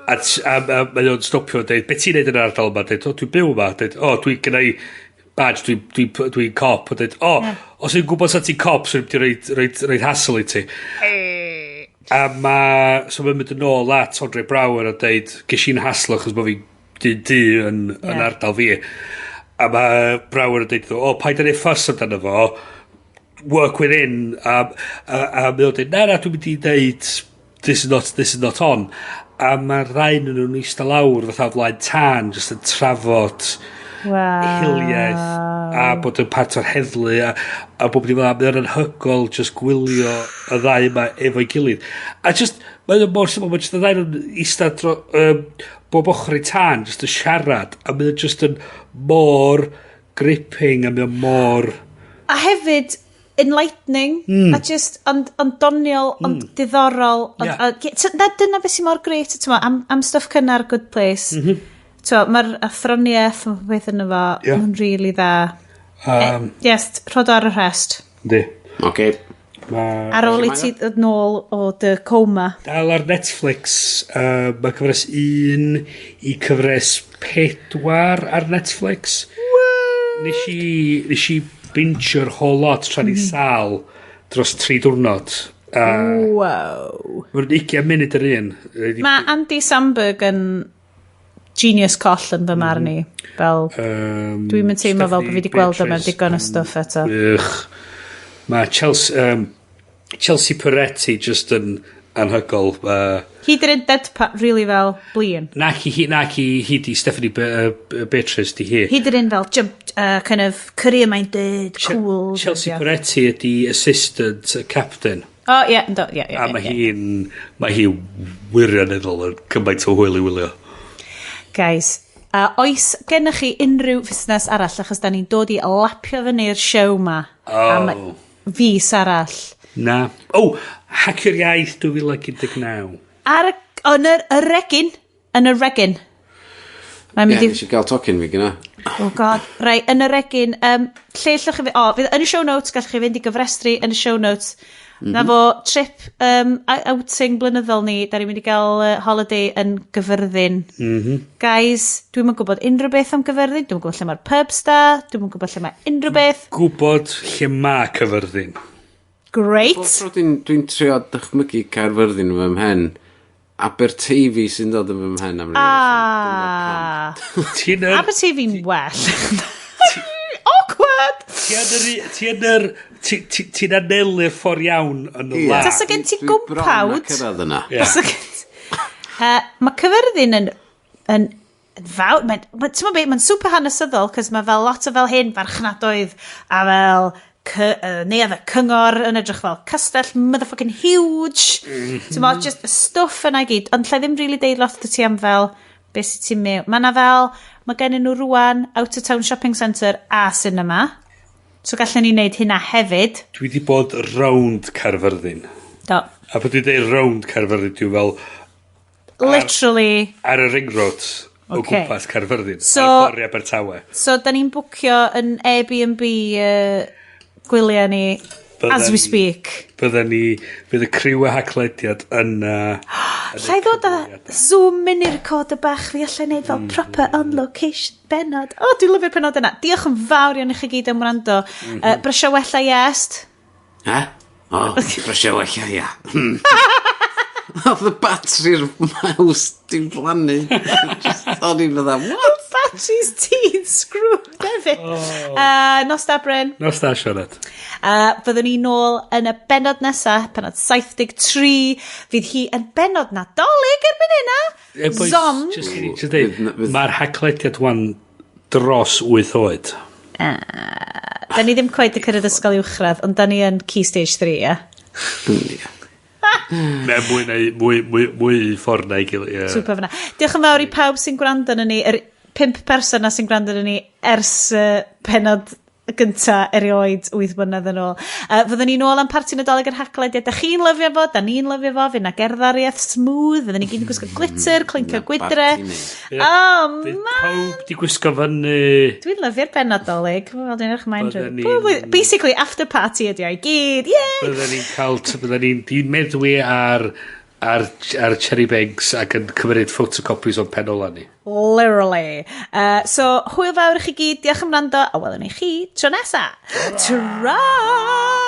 B: A mae o'n stopio a dweud, be ti'n neud yn yr ardal yma? Dweud, o, dwi'n byw yma. Dweud, o, dwi'n gynna i badge, dwi'n dwi cop, a dweud, o, oh, os yw'n gwybod sa ti'n cop, so dwi'n rhoid hassle i ti. A ma, so mae'n mynd yn ôl at Andre Braugher a deud, ges i'n hassle achos bod fi'n dyn du yn ardal fi. A mae Braugher yn deud, o, paid â neud ffys amdano fo, work within, a mae o'n deud, na, na, dwi'n mynd i ddeud, this is not on. A mae'r ddau yn nhw'n eistedd lawr fatha o flaen tân, just yn trafod hiliaeth a bod yn part o'r heddlu a bob dim fel 'na. Mae o'n anhygoel just gwylio y ddau yma efo'i gilydd. A just, mae'n mor syml, mae just y ddau nhw'n eistedd bob ochr i tân, just yn siarad, a mae'n just yn mor gripping a mae'n mor.
A: A hefyd, enlightening, a just, ond doniol, ond diddorol. Ond, a, na, dyna beth sy'n mor grêt, t'mo, am stuff cynnar Good Place. Mae'r athroniaeth, mae beth yna fo, mae'n really dda. Yes, rhod ar y rest.
B: Yndi.
C: Oce.
B: Ma'
A: Ar ôl i
C: Felly
A: ti ddod nôl o dy coma.
B: Dal ar Netflix, mae cyfres 1 i cyfres 4 ar Netflix. Nes i bingio'r whole lot tra ni sal dros 3 diwrnod. Mae'n 20 munud yr un.
A: Mae Andy Samberg yn genius coll yn fy marn i. Fel, dwi'n mynd teimlo fel bod fi wedi gweld o mewn digon o stwff eto.
B: Ych. Mae Chelsea Peretti just yn anhygoel.
A: Hi di'r un deadpan, really fel blin.
B: Naci hi di Stephanie Beatrice di hi.
A: Hi di'r un fel jump, kind of career-minded, cool.
B: Chelsea Peretti ydi assistant captain.
A: O, ie, ynddo, ie.
B: A mae hi'n mae hi wirioneddol yn cymaint o hwyl i wylio.
A: Guys, oes gennych chi unrhyw fusnes arall achos da ni'n dod i lapio fyny'r show ma am fis arall?
B: Na. Oh, Hacio'r Iaith 2019.
A: Ar y, yn yr regin, yn y regin. Mae'n
C: Ie,
A: mynd i
C: nes i gael tocyn fi gyna.
A: Oh God, rai, yn y regin, lle allwch chi fynd, o, fydd yn y show notes, gallwch chi fynd i gyfrestru yn y show notes. Na fo trip outing blynyddol ni, da ni'n mynd i gael holiday yn Gyfyrddin. Guys, dwi'm yn gwybod unrhyw beth am Gyfyrddin, dwi'm yn gwybod lle mae'r pubs da, dwi'm yn gwybod lle mae unrhyw beth.
B: Gwybod lle mae Cyfyrddin.
A: Great.
C: Bob tro dwi'n trio dychmygu Caerfyrddin yn fy mhen, Aberteifi sy'n dod yn fy mhen am ryw reswm.
A: Ah.
B: Ti'n yr
A: Aberteifi'n well. Awkward!
B: Ti yn yr... Ti yn yr... Ti'n anelu'r ffordd iawn yn y la.
A: Tasa gen ti
C: Dwi bron â
A: gwmpawd?
C: cyrraedd yna.
B: Ie.
A: Mae Cyfyrddin yn fawr, mae'n, ti'n gwbod be, mae'n super hanesyddol, cos mae fel lot o fel hyn farchnadoedd a fel neuadd y cyngor yn edrych fel castell motherfucking huge. Ti'n gwbod, just y stwff yna i gyd, ond lle ddim really deud lot o ti am fel beth sydd ti'n mewn. Mae na fel, mae gennyn nhw rwan out of town shopping centre a cinema. So gallen ni wneud hynna hefyd.
B: Dwi wedi bod round Caerfyrddin.
A: Do.
B: A pan dwi'n dweud round Caerfyrddin, dwi'n fel
A: Literally.
B: ar y ring road o gwmpas Caerfyrddin. Ar ffordd i Abertawe.
A: So, da ni'n bwcio yn Airbnb gwyliau ni as we speak.
B: Bydd y criw y Haclediad yn
A: Llai ddod â Zoom mini recorder bach fi allai wneud fel proper on location benod. O, oh, dwi'n lyfio'r penod yna. Diolch yn fawr iawn i chi gyd am wrando. Brysio wella, Iest.
C: Ha? O, brysio wella, ia. Oedd y battery'r mouse di blannu. Just o'n i'n fydda, what?
A: Batteries ti'n screwed hefyd. Oh. Nos da, Bryn.
B: Nos da, Sioned.
A: Fyddwn ni nôl yn y benod nesaf, penod 73. Fydd hi yn benod Nadolig erbyn hynna.
B: Boys,
A: Zom.
B: Just deud, mae'r Haclediad wan dros 8 oed.
A: Da ni ddim quite y cyrraedd ysgol uwchradd, ond da ni yn Key Stage 3, ie?
C: Ie.
B: Ne, mwy, na, mwy, mwy, mwy ffordd na'i gilydd. Ie.
A: Super fyna. Diolch yn fawr i pawb sy'n gwrando arno ni, yr pump person na sy'n gwrando arno ni ers penod gynta erioed 8 mlynedd yn ôl. Fyddwn ni nôl am parti Nadolig yr Haclediad. Da chi'n lyfio fo, da ni'n lyfio fo, fydd na gerddoriaeth smooth, fyddwn ni gyd yn gwisgo glitter, clincio
C: Na
A: gwydre.
C: barti ni.
A: Oh,
B: Fydd
A: man!
B: pawb di gwisgo fyny.
A: Dwi'n lyfio'r penod Nadolig. Wel, dwi'n edrych ymlaen.
B: Bydden ni'n
A: Basically, after party ydi o i gyd. Yay!
B: Bydden ni'n cael... Bydden ni'n di meddwi ar ar Cherry Banks ac yn cymryd photocopies o'n pen ola ni.
A: Literally. So, hwyl fawr i chi gyd, diolch am wrando, a welwn ni chi tro nesa. Ta-ra!